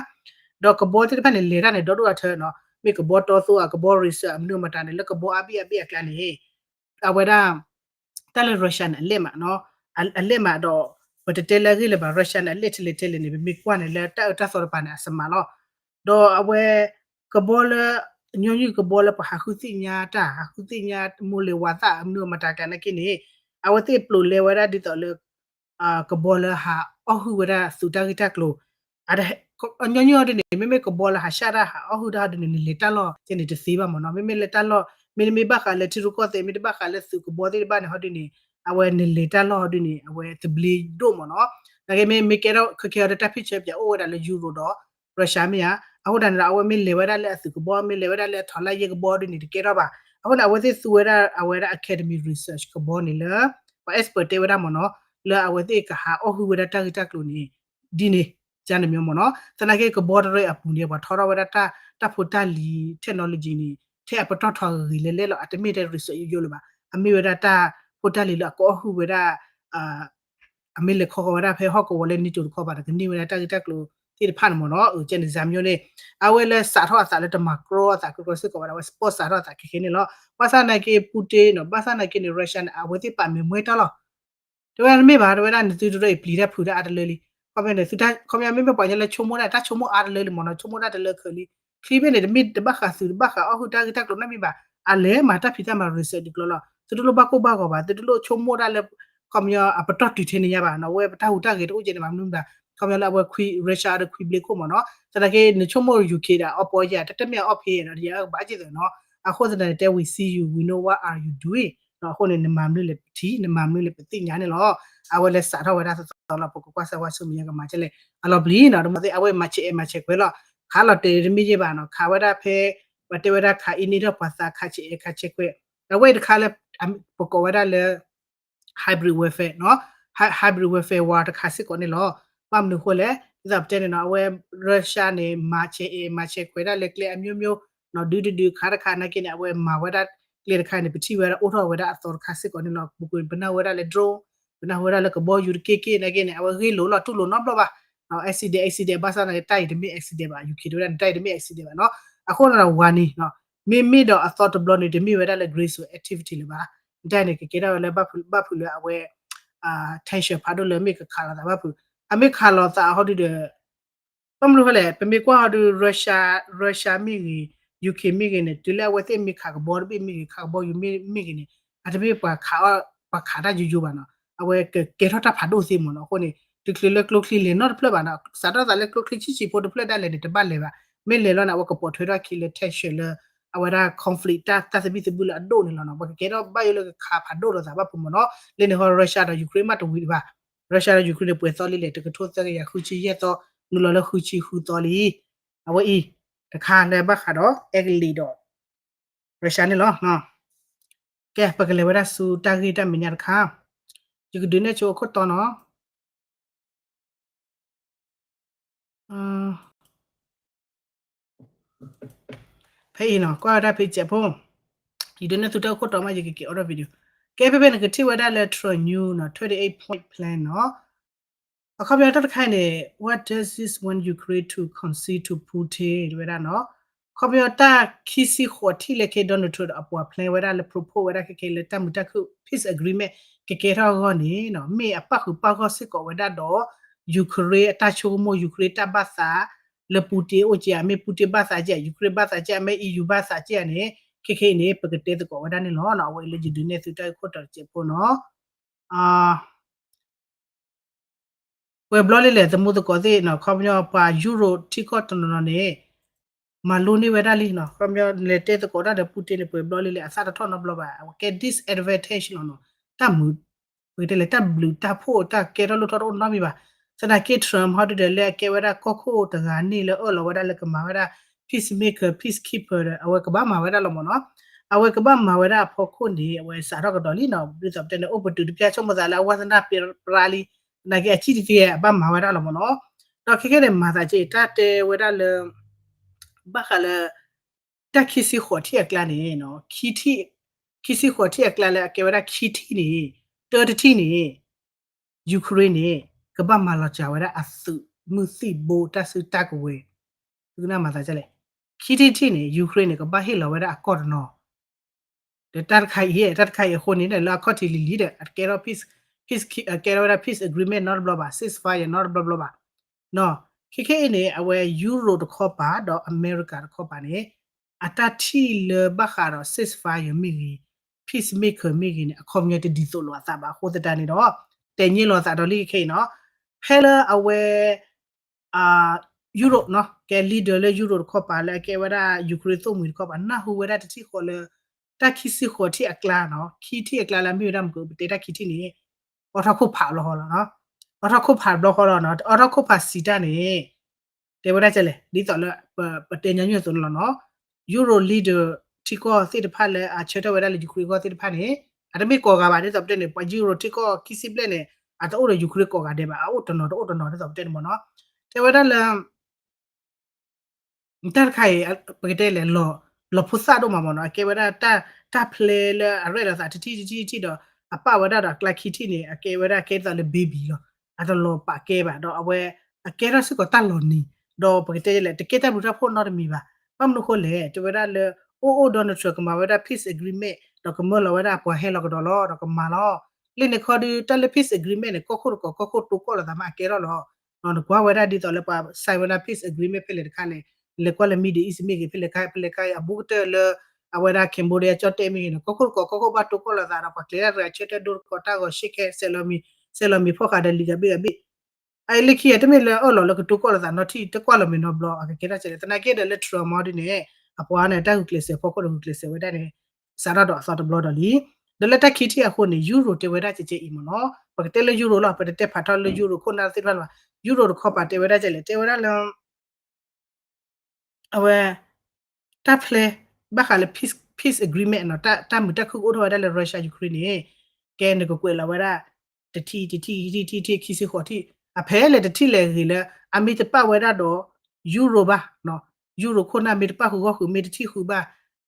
ဒီးကဘီသ့ၣ်တဖၣ်န့ၣ် လဲၤတၢ်န့ၣ် ဒီဒိၣ်အထၢနီၤ မ့ၢ်ကဘီတီသိအကဘီ research အမနုၤမတၤန့ၣ် လၢကဘီအါဘ့ၣ်အါဘ့ၣ်အကျါန့ၣ် အဝဲဒၣ် တၢ်လၢ Russia န့ၣ် အလဲၢ်မးနီၤ အလဲၢ်မးဒီး ပတတဲလၢအဂ့ၢ်လၢၤဘၣ် Russia န့ၣ် အလဲၢ်ထဲလဲၣ်ထဲလဲၣ်န့ၣ် ပမ့ၢ်ကွၢ်န့ၣ်လၢတၢ်အၢတၢ်သီတပၤန့ၣ် အစမးလီၤ ဒီးအဝဲ ကဘီလၢ ညီနုၢ်ကဘီလၢပှၤဟးဃုသ့ၣ်ညါတၢ် ဟးဃုသ့ၣ်ညါမိၢ်လဲၤဝၤသၣ်အမနုၤမတၤကျါနာ်က့န့ၣ် အဝဲသ့ၣ်ပျိးလဲဝဲဒၣ်ဒ်သိးလၢ ကဘီလၢဟးအီၣ်ဟုၣ်ဝဲဒၣ်သုးတၢ်ဂ့ၢ်တၢ်ကျိၤ ညီနုၢ်အီၤဒ်န့ၣ် မ့မ့ၢ်ကဘီလၢဟးဆှၢတၢ်ဟးအီၣ်ဟုၣ်တၢ်ဒ်န့ၣ် နလဲၤတၢ်လီၢ်ကဲန့ၣ်တသ့ဘၣ်မ့ၢ်နီၤ မ့မ့ၢ်လၢတၢ်လီၢ် မ့တမ့ၢ်ဘၣ်ဃးလၢထံရူၢ်ကီၢ်သဲး မ့တဘၣ်ဃးလၢသုးကဘီသ့ၣ်တဖၣ်န့ၣ် ဟီဒုန့ၣ် အဝဲနလဲၤတၢ်လီၢ်ဟီဒုန့ၣ် အဝဲသဘျ့ဒိၣ်မ့ၢ်နီၤ. နာ်က့မ့ၢ် မ့ၢ်ကဲထီၣ်ခဲခဲအံၤဒီး တၢ်ဖံၣ်ဆၢပၠးအိၣ်ဝဲဒၣ်လၢ Europe ဒီး Russia မ့ၢ်ဧါ. အဃိသတးန့ၣ်ဒီး အဝဲမ့ၢ်လဲၤဝဲဒၣ်လၢအသုးကဘီ မ့ၢ်လဲၤဝဲဒၣ်လၢအထီးလၢယဲၢ်ကဘီဒုန့ၣ် တကဲထီၣ်ဘၣ်. အဃိန့ၣ် အဝဲသ့ၣ်သူဝဲဒၣ် အဝဲဒၣ် Academy Research ကဘီန့ၣ်လၢ ပှၤ expert တဲဝဲဒၣ်မ့ၢ်နီၤ လၢအဝဲသ့ၣ်ကဟးအီၣ်ဟုၣ်ဝဲဒၣ်တၢ်ဂ့ၢ်တၢ်ကျိၤန့ၣ် ဒ်န့ၣ် ကန့ၣ်မ့ၢ်မ့ၢ်နီၤ. သနာ်က့ကဘီတရၢအပူၤန့ၣ် ပှၤထီထီၣ်ဝဲဒၣ်တၢ်ဖိတၢ်လံၤ technology န့ၣ် ထဲအပတီၢ်ထီဂ့ၤဂ့ၤလဲၤလဲၣ်လီၤ. အတမ့ၢ်ထဲ research ယိယိလၢၤဘၣ်. အမ့ၢ်ဝဲဒၣ်တၢ်ဖိတၢ်လံၤလၢအကအီၣ်ဟုၣ်ဝဲဒၣ် အမ့ၢ်လဲၤခီဃီၤဝဲဒၣ်ဖဲဟီၣ်ကဝီၤလၢ NATO တခီပၤဒီး ကန့ၢ်ဝဲဒၣ်တၢ်ဂ့ၢ်တၢ်ကျိၤသ့ၣ်တဖၣ်န့ၣ်မ့ၢ်နီၤ. အကဲန့ၣ် ဇာမျိုးန့ၣ် အဝဲလၢစးထီၣ်အသးလၢတမၤကြီအသး ကကီစ့ၢ်ကီးဝဲဒၣ် အဝဲ support စးထီၣ်အသးခဲခဲန့ၣ်လီၤ. ဘၣ်ဆၣ်သနာ်က့ Putin နီၤ ဘၣ်ဆၣ်သနာ်က့န့ၣ် Russia န့ၣ် အဝဲသ့ၣ်ပာ်မဲာ်မှဲတၢ်လီၤ. တဲဝဲတမ့ၢ်ဘၣ် တဲဝဲဒၣ်န့ၣ် သုတရၢအံၤပျံၤတၢ်ဖုးတၢ်အါတလၢလံ. ခီပညီန့ၣ် ခီပညီမ့မ့ၢ်ပှၤကညီလၢဆိကမိၣ်တၢ် တၢ်ဆိကမိၣ်အါတလၢလံမ့ၢ်နီၤ ဆိကမိၣ်တၢ်တလၢခဲလံ. ချံဘ့ၣ်န့ၣ် တမ့ၢ်တဘၣ်ဃးသုးတဘၣ်ဃးအီၣ်ဟုၣ်တၢ်ဂ့ၢ်တၢ်ကျိၤနီတမံၤဘၣ်. အလဲၤမၤတၢ်ဖံးတၢ်မၤ research တကျိၤလီၤ. သုတလိၣ်ဘၣ်ကိၢ်ဘၣ်ဂီၤဘၣ် သုတလိၣ်ဆိကမိၣ်တၢ်လၢ ခီပညီအပတီၢ်တုၤထဲန့ၣ်ညါဘၣ်နီၤ အဝဲပတၢ်ဟူးတၢ်ဂဲၤတအိၣ်ကဲန့ၣ်ဘၣ်မနုၤဘၣ်. ခီပညီလၢအဝဲခွံ Russia ဒီးခွံဘျ့ခိၣ်မ့ၢ်နီၤ သနာ်က့နဆိကမိၣ် UK ဒီးအီၣ်ပီယၤ တတမ့ၢ်အီၣ်ဖဲဒီး ယဘၣ်က့ၢ်သၢနီၤ အဃိသတးန့ၣ် တဲ we see you, we know what are you doing အဃိန့ၣ် နမၤမနုၤလဲၣ်ပထံၣ် နမၤမနုၤလဲၣ်ပသ့ၣ်ညါန့ၣ်လီၤ. အဝဲလၢစးထီၣ်ဝဲဒၣ်သီသီလီၤ ပကကွၢ်စၢ်ဝါဆူမဲာ်ညါကမၤကဲလဲၣ် အလီၤပျံၤနီၤ ဒီးမ့ၢ်သ့ၣ် အဝဲမၤဆဲးအဲၣ်မၤဆဲးခွဲးလီၤ. ခးလီၤတဲာ်တမ့ၢ်ယဲၢ်ဘၣ်နီၤ ခးဝဲဒၣ်ဖဲ ပှၤတဲဝဲဒၣ်ခးအံၤန့ၢ်ထီၣ်ပှၤသး ခးဆဲးအဲၣ်ခးဆဲးခွဲး အဝဲအံၤတခါလၢ ပကိးဝဲဒၣ်လၢ hybrid warfare နီၤ hybrid warfare war တခါစ့ၢ်ကီးန့ၣ်လီၤ. ဘၣ်မနုၤအဃိလဲၣ် ဒ်သိးပတဲန့ၣ်နီၤ အဝဲ Russia န့ၣ် မၤဆဲးအဲၣ်မၤဆဲးခွဲးဒၣ်လၢကျဲအမျိုးမျိုး နီၤ ဒုးတဒုးခါတခါနာ်က့န့ၣ် အဝဲမၤဝဲဒၣ်ကျဲတခါန့ၣ် ပထံၣ်ဝဲဒၣ်အိၣ်ထီၣ်ဝဲဒၣ်အသီတခါစ့ၢ်ကီးန့ၣ်လီၤ. ပကွၢ်ပနၢ်ဟူဝဲဒၣ်လၢ drone ပနၢ်ဟူဝဲဒၣ်လၢကဘီယူၤတက့ၢ်က့ၢ်နာ်က့န့ၣ် အဝဲဂ့ၢ်လိာ်လီၤတူၢ်လိာ်နီတဘျီဘၣ် accident accident ဘၣ်ဆၣ်သနာ်က့ တၢ်အံၤတမ့ၢ် accident ဘၣ် UK တဲဝဲဒၣ်န့ၣ် တၢ်အံၤတမ့ၢ် accident ဘၣ်နီၤ အဃိန့ၣ်ဒီး ဝၤနံၤ မ့မ့ၢ်ဒီးအသီတဘျီန့ၣ် တမ့ၢ်ဝဲဒၣ်လၢ grassroots activity လၢၤဘၣ်. တၢ်န့ၣ် ကကဲထီၣ်ဝဲလၢဘၣ်ဖုးလၢအဝဲ tension ဖးဒိၣ်လၢမ့ၢ်ကခးလိာ်သးဘၣ်ဖုး အမ့ၢ်ခးလိာ်သးဟီဒုဒီး ဘၣ်မနုၤဃိလဲၣ် ပမ့ၢ်ကွၢ်ဟီဒု Russia မ့ၢ်ဂ့ၤ UK မ့ၢ်ဂ့ၤန့ၣ် တုၤလၢအဝဲသ့ၣ်မ့ၢ်ခးကဘီတဘ့ၣ်မ့ၢ်ဂ့ၤ ခးကဘီယူၤမ့ၢ်ဂ့ၤန့ၣ် အတမ့ၢ်ပှၤခးအီၣ် ပှၤခးတၢ်ယိယိဘၣ်နီၤ အဝဲကကဲထီၣ်တၢ်ဖးဒိၣ်သ့မ့ၢ်နီၤ အဃိန့ၣ် တချုးလၢကျိချံလဲၤနီတဖျၢၣ်ဘၣ်နီၤ စးထီၣ်သးလၢကျိချံဆံးဆံးဖိတဖျၢၣ်ဒၣ်လဲာ်န့ၣ် တဘၣ်လဲၤဘၣ် မ့ၢ်လဲၤလီၤန့ၣ် အဝဲကပိာ်ထွဲထီၣ်ခံလၢ tension လၢ အဝဲဒၣ် conflict တၢ် တၢ်သဘံၣ်သဘုၣ်လၢအဒိၣ်န့ၣ်လီၤနီၤ ပကကဲထီၣ်ဘၣ်ယိၣ်လၢကခးဖးဒိၣ်လိာ်သးဘၣ်ဖုးမ့ၢ်နီၤ လၢန့ၣ်ဟီ Russia ဒီး Ukraine မ့ၢ်တဝံၤဘၣ် Russia ဒီး Ukraine န့ၣ် ပှဲၤသီလံလဲၣ် တကထိသၢကယၤဃုဆံယဲၢ်သီ နုာ်လီၤလၢဃုဆံဃုသီလံ အဝဲအံၤ တခါလၢဘၣ်ဃးဒီး အဲကလံးဒီး Russia န့ၣ်လီၤ ကဲ ပကလဲၤဝဲဒၣ်ဆူတၢ်ဂ့ၢ်တၢ်မဲာ်ညါတခါ ယကဒုးနဲၣ်ဆိအခိၣ်တီနီၤ ဖဲအံၤနီၤ ကွၢ်ဝဲဒၣ်ဖဲစဲးဖိ ယဒုးနဲၣ်သုတၢ်အိၣ်ခိၣ်တီမး ယကက့ၤအိၣ်ဒီး video ကဲ ဖဲဖဲန့ၣ် ကထံၣ်ဝဲဒၣ်လၢ Trump News နီၤ twenty-eight point plan နီၤ အခီပညီတၢ်တခါအံၤန့ၣ် what does this want Ukraine to concede to Putin တဲဝဲဒၣ်နီၤ ခီပညီတၢ်ခံဆံဃိးထံၣ်လၢခဲ Donald Trump ဒီးအပှၤ plan ဝဲဒၣ်လၢ propose ဝဲဒၣ်ခဲခဲလၢတၢ်မုာ်တၢ်ခုၣ် peace agreement ကကဲထီၣ်အဂီၢ်န့ၣ်နီၤ မ့ၢ်အပၣ်ဃုာ်ပၣ်ဂီၢ်စ့ၢ်ကီးဝဲဒၣ်ဒီး Ukraine အတၢ်ဆိကမိၣ် Ukraine တၢ်ဘၣ်သး လၢ Putin အိၣ်က့ဧါ မ့ၢ် Putin ဘၣ်သးက့ဧါ Ukraine ဘၣ်သးက့ဧါ မ့ၢ် EU ဘၣ်သးက့ဧါန့ၣ် ခဲခဲအံၤန့ၣ် ပကတဲသကိးဝဲဒၣ်န့ၣ်လီၤနီၤ အဝဲအံၤလၢယဒုးနဲၣ်သုတၢ်ဂ့ၢ်ခိၣ်တီတစဲးဖိနီၤ ပှဲၤဘျီလံလဲၣ် သမူသကိးသ့ၣ်နီၤ ခီပညီပှၤ Europe ထံကီၢ်တနီၤနီၤန့ၣ် မၤလိန့ၢ်ဝဲဒၣ်လံနီၤ ခီပညီလဲၤတဲသကိးတၢ်ဒီး Putin န့ၣ် ပှဲၤဘျီလံလဲၣ် အသၣ်တထီၣ်နီတဘျီဘၣ် အဝဲကဲ disadvantage လီၤနီၤ တၢ်မုာ် ပကတဲလဲၣ် တၢ်ဘျုးတၢ်ဖှိၣ်တၢ်ကဲထီၣ်လိၣ်ထီၣ်တအိၣ်နီတမံၤဘၣ် သနာ်က့ Trump ဟီဒုဒီးလၢအကဲဝဲဒၣ်ကီၢ်ခိၣ်တဂၤန့ၣ်လၢအၢၣ်လီၤဝဲဒၣ်လၢကမၤဝဲဒၣ် peacemaker peacekeeper ဒီး အဝဲကဘၣ်မၤဝဲဒၣ်လီၤမ့ၢ်နီၤ အဝဲကဘၣ်မၤဝဲဒၣ်အဖီခိၣ်န့ၣ် အဝဲစးထီၣ်ကဒီးလံနီၤ ဒ်သိးပတဲန့ၣ် အိၣ်ပတုာ်တပျၢ်ဆိကမိၣ်သးလၢအဝါသနာပြါလံ သနာ်က့အစံၣ်တက့ၢ် အဘၣ်မၤဝဲဒၣ်လီၤမ့ၢ်နီၤ ဒီးခဲခဲန့ၣ် မၤသးက့တၢ်တဲဝဲဒၣ်လၢ ဘၣ်ဃးလၢ တၢ်ခံဆံဃိးထံၣ်အကျါန့ၣ် ခံဆံဃိးထံၣ်အကျါလၢအကဲဝဲဒၣ်ခံထံၣ်န့ၣ် တၢတထံၣ်န့ၣ် Ukraine န့ၣ် ကဘၣ်မၤလီၤစှၤဝဲဒၣ်အသုးမုၢ်သံၣ်ဘိတၢ်စုတၢ်ကဝဲၤ သုကနၣ်မၤသးဒ်လဲၣ် ခံထံၣ်တထံၣ်န့ၣ် Ukraine န့ၣ် ကဘၣ်ဟ့ၣ်လီၤဝဲဒၣ်အကီၢ်တနီၤ ဒီးတၢ်တခါအံၤ တၢ်တခါအံၤအဃိန့ၣ် လၢအခီၣ်ထံးလံၤလံၤဒီး အကဲထီၣ် peace အကဲထီၣ်ဝဲဒၣ် peace agreement နီတဘျီဘၣ် ceasefire နီတဘျီဘျီဘၣ် ခဲခဲအံၤန့ၣ် အဝဲ Europe တခီပၤ ဒီးအမဲရကၤတခီပၤန့ၣ် အတၢ်ထံၣ်လၢဘၣ်ဃးဒီး ceasefire မ့ၢ်ဂ့ၤ peacemaker မ့ၢ်ဂ့ၤန့ၣ် အခီပညီတဒ်သိးလိာ်အသးဘၣ်အဃိသတးန့ၣ်ဒီး တဲာ်ညါလိာ်အသးဒီးလံခဲခဲအံၤနီၤ ဖဲလၢအဝဲ Europe နီၤ ကဲ leader လၢ Europe တခီပၤလၢအကဲဝဲဒၣ် Ukraine သိၣ်မှံၤတခီပၤ နၢ်ဟူဝဲဒၣ်တထံၣ်ဃီလၢ တၢ်ခံဆံဃိးထံၣ်အကျါနီၤ, ခံထံၣ်အကျါလၢမ့ၢ်ဝဲဒၣ်မ့ၢ်က ပတဲတၢ်ခံထံၣ်န့ၣ် အိးထီၣ်ခိၣ်ဖးဘျီဃီလီၤနီၤ. အိးထီၣ်ခိၣ်ဖးဘျီဃီလီၤနီၤ, အိးထီၣ်ခိၣ်ဖးစံးတၢ်န့ၣ် တဲဝဲဒၣ်ကဲလဲၣ် ဒ်သိးလၢ ပတဲညီနုၢ်အသိးန့ၣ်လီၤနီၤ, Euro leader ထံကီၢ်သ့ၣ်တဖၣ်လၢအဆၢထၢၣ်ဝဲဒၣ်လၢ Ukraine ကီၢ်သ့ၣ်တဖၣ်န့ၣ် အတမ့ၢ်ကိးဂၤဘၣ် ဒ်သိးပတဲန့ၣ် ပှၤ Euro ထံကီၢ်ခံဆံဘျဲၣ်န့ၣ် အတအိၣ်ဒီး Ukraine ကိးဂၤဒဲးဘၣ်, အအိၣ်တနီၤတအိၣ်တနီၤ ဒ်သိးပတဲန့ၣ်မ့ၢ်နီၤ, တဲဝဲဒၣ်လၢ တၢ်တခါအံၤ ပကတဲလဲၣ် လီၤဖိသၣ်ဒိၣ်မးမ့ၢ်နီၤ, အကဲဝဲဒၣ်တၢ်ဖျဲလၢအရဲၣ်လီၤသးတထံၣ်တထံၣ်တထံၣ်ဒီး အပာ်ဝဲဒၣ်ဒီးအကျါခံထံၣ်န့ၣ် အကဲဝဲဒၣ်ကဲဒ်သိးလၢ baby လီၤ, အတလီၤပာ်ကဲဘၣ်ဒီး အဝဲ အကဲထီၣ်စ့ၢ်ကီးတၢ်လီၤနံၤ, ဒီးပကတဲလဲၣ် တကဲတၢ်ဘျုးတၢ်ဖှိၣ်နီတမံၤဘၣ်. ဘၣ်မနုၤဃိလဲၣ် တဲဝဲဒၣ်လၢ အိၣ်အိၣ် Donald Trump ကမၤဝဲဒၣ် peace agreement ဒီးကမၢလီၤဝဲဒၣ်ပှၤဟဲလီၤကဒီးလီၤ ဒီးကမၤလီၤ လၢန့ၣ်ခီဒီး တၢ်လၢ peace agreement န့ၣ် ကီၢ်ခိၣ်တကီၢ် ကီၢ်ခိၣ်တိကီၢ်လိာ်သးမးအကဲထီၣ်လီၤ. နကွၢ်ဝဲဒၣ်ဒ်သိးလၢပှၤ sign ဝဲဒၣ် peace agreement ဖဲလဲၣ်တခါလဲၣ်, လဲၤကွၢ်လၢ Middle East မ့ၢ်ဂ့ၤ ဖဲလဲၣ်တခါ ဖဲလဲၣ်တခါ အဘူးကတၢၢ်လၢ အဝဲဒၣ် Cambodia ကၠီၣ်တဲၣ်မ့ၢ်ဂ့ၤန့ၣ် ကီၢ်ခိၣ်တကီၢ် ကီၢ်ခိၣ်ဘၣ်တိကီၢ်လိာ်သးဒီး ပှၤကျဲၤတၢ်တဂၤဆၢထၢၣ်ဒိတကီၢ် တၢ်ဂီၤရှ့ခဲ ဆဲးလီၤမံၤဖီၣ်ဃာ်ဒီးလံာ်ဂၤဘ့ၣ်ဂၤဘ့ၣ် အလၢခံအတမ့ၢ်လၢအၢၣ်လီၤလၢကတိၤကီၢ်လိာ်သးနီထံၣ် တကွၢ်လီၤမ့ၢ်နီတဘျီ အကကဲထီၣ်ကဲလဲၣ် သနာ်က့ဒီးလၢ Trump မ့ၢ်ဒ်န့ၣ် အပှၤန့ၣ် တၢ်ဂုာ်ကျဲးစၢးဖီခိၣ်ဒီးဂုာ်ကျဲးစၢးဝဲဒၣ်န့ၣ် စးထီၣ်ဒီးအသီတဘျီဒီးလံ. ဒီးလၢတၢ်ခံထံၣ်အဃိန့ၣ် Euro တဲဝဲဒၣ်ကဲကဲအံၤမ့ၢ်နီၤ ပကတဲလၢ Euro လီၤ ပတတဲဖးထီၣ်လၢ Euro ခိၣ်နၢ်သ့ၣ်တဖၣ်လၢၤဘၣ် Euro တခီပၤတဲဝဲဒၣ်ကဲလဲၣ် တဲဝဲဒၣ်လၢ အဝဲ တၢ်ဖျဲ ဘၣ်ဃးလၢ peace, peace agreement နီၤ တၢ်မုာ်တၢ်ခုၣ်ကအိၣ်ထီၣ်ဝဲဒၣ်လၢ Russia Ukraine န့ၣ် ကဲနကကွဲးလီၤဝဲဒၣ် တထံၣ်တထံၣ်တထံၣ်တထံၣ်ခံဆံဃိးထံၣ် အဖဲလဲၣ်တထံၣ်လဲၣ်ဂ့ၤလၢ အမ့ၢ်တပာ်ဝဲဒၣ်ဒီး Euro ဘၣ် Euro ခိၣ်နၢ်မ့ၢ်တပာ်ဃုာ်ဂီၢ်ဃုာ် မ့ၢ်တထံၣ်ဃုာ်ဘၣ်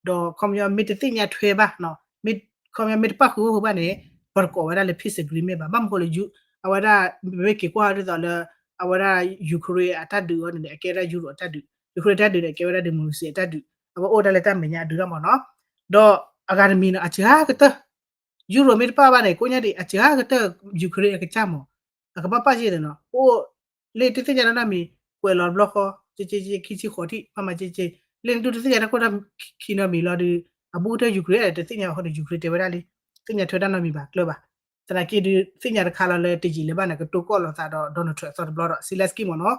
ဒီးခီပညီမ့ၢ်တသ့ၣ်ညါထွဲဘၣ် မ့ၢ်ခီပညီမ့ၢ်တပာ်ဃုာ်ဂီၢ်ဃုာ်ဘၣ်န့ၣ် ပတကိးဝဲဒၣ်လၢ peace agreement ဘၣ် ဘၣ်မနုၤဃိလၢ အဝဲဒၣ် ပမ့ၢ်က့ၤကွၢ်ဒ်သိးလၢ အဝဲဒၣ် Ukraine အတၢ်ဒုးအီၤန့ၣ် အကဲဝဲဒၣ် Euro အတၢ်ဒုး Ukraine တၢ်ဒုးန့ၣ် အကဲဝဲဒၣ် democracy အတၢ်ဒုး အဝဲအိၣ်ဒၣ်လၢတၢ်မဲာ်ညါအဒုးထီၣ်မ့ၢ်နီၤ ဒီးအဂၤတမံၤန့ၣ် အစှၤကတၢၢ် Euro မ့ၢ်တပာ်ဘၣ်န့ၣ် ကိးညါဒံး အစှၤကတၢၢ် Ukraine အကစၢ်မ့ၢ် အကဘၣ်ပာ်က့ၤသ့နီၤ အိၣ် လၢတသ့ၣ်ညါတၢ်နီတမံၤ ကွဲးလီၤတဘျီဃီ ကက ခံဆံဃိးထံၣ် မၤမၤကက လၢနတူၢ်တသ့ၣ်ညါတၢ်ခိၣ်တၢ်ခံနီတမံၤလီၤဒီး အဘူးကတၢၢ် Ukraine တသ့ၣ်ညါအဃိန့ၣ် Ukraine တဲဝဲဒၣ်လံ သ့ၣ်ညါထွဲတၢ်နီတမံၤဘၣ် ကျၢၤဘၣ် သနာ်က့ဒုး သ့ၣ်ညါတခါလီၤလၢတယံာ်လၢၤဘၣ်န့ၣ် ကတိၤကီၢ်လိာ်သးဒီး Donald Trump အသီတဘျီဒီး Zelensky မ့ၢ်နီၤ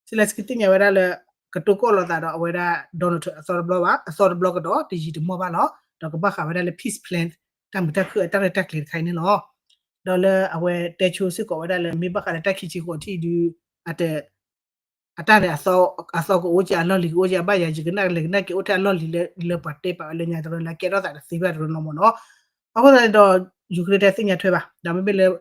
Zelensky သ့ၣ်ညါဝဲဒၣ်လၢ ကတိၤကီၢ်လိာ်သးဒီးအဝဲဒၣ် Donald Trump အသီတဘျီဘၣ် အသီတဘျီကဒီး တယံာ်တမီၢ်ဘၣ်လီၤ ဒီးကဘၣ်ဃးဝဲဒၣ်လၢ peace plan တၢ်မုာ်တၢ်ခုၣ်အတၢ်ရဲၣ်တၢ်ကျဲၤတခါအံၤန့ၣ်လီၤ ဒီးလၢအဝဲတဲဆိစ့ၢ်ကီးဝဲဒၣ်လၢ မ့ၢ်ဘၣ်ဃးလၢတၢ်ခံဆံဃိးထံၣ်ဒုး အတ အတၢ်န့ၣ် အသီကအိၣ်က့ၤ အလီၢ်လံၤကအိၣ်က့ၤ အဘၣ်ယၤယကနၣ်လဲၤကနၣ်က့ၤအိၣ်ထဲအလီၢ်လံၤလၢ လၢပှၤတဲပာ်ဝဲလၢညါတရၢလၢကဲထီၣ်သးတသ့ဘၣ်တရၢနီၤမ့ၢ်နီၤ အဃိသတးန့ၣ်ဒီး Ukraine တသ့ၣ်ညါထွဲဘၣ် ဒီးမ့မ့ၢ်လၢ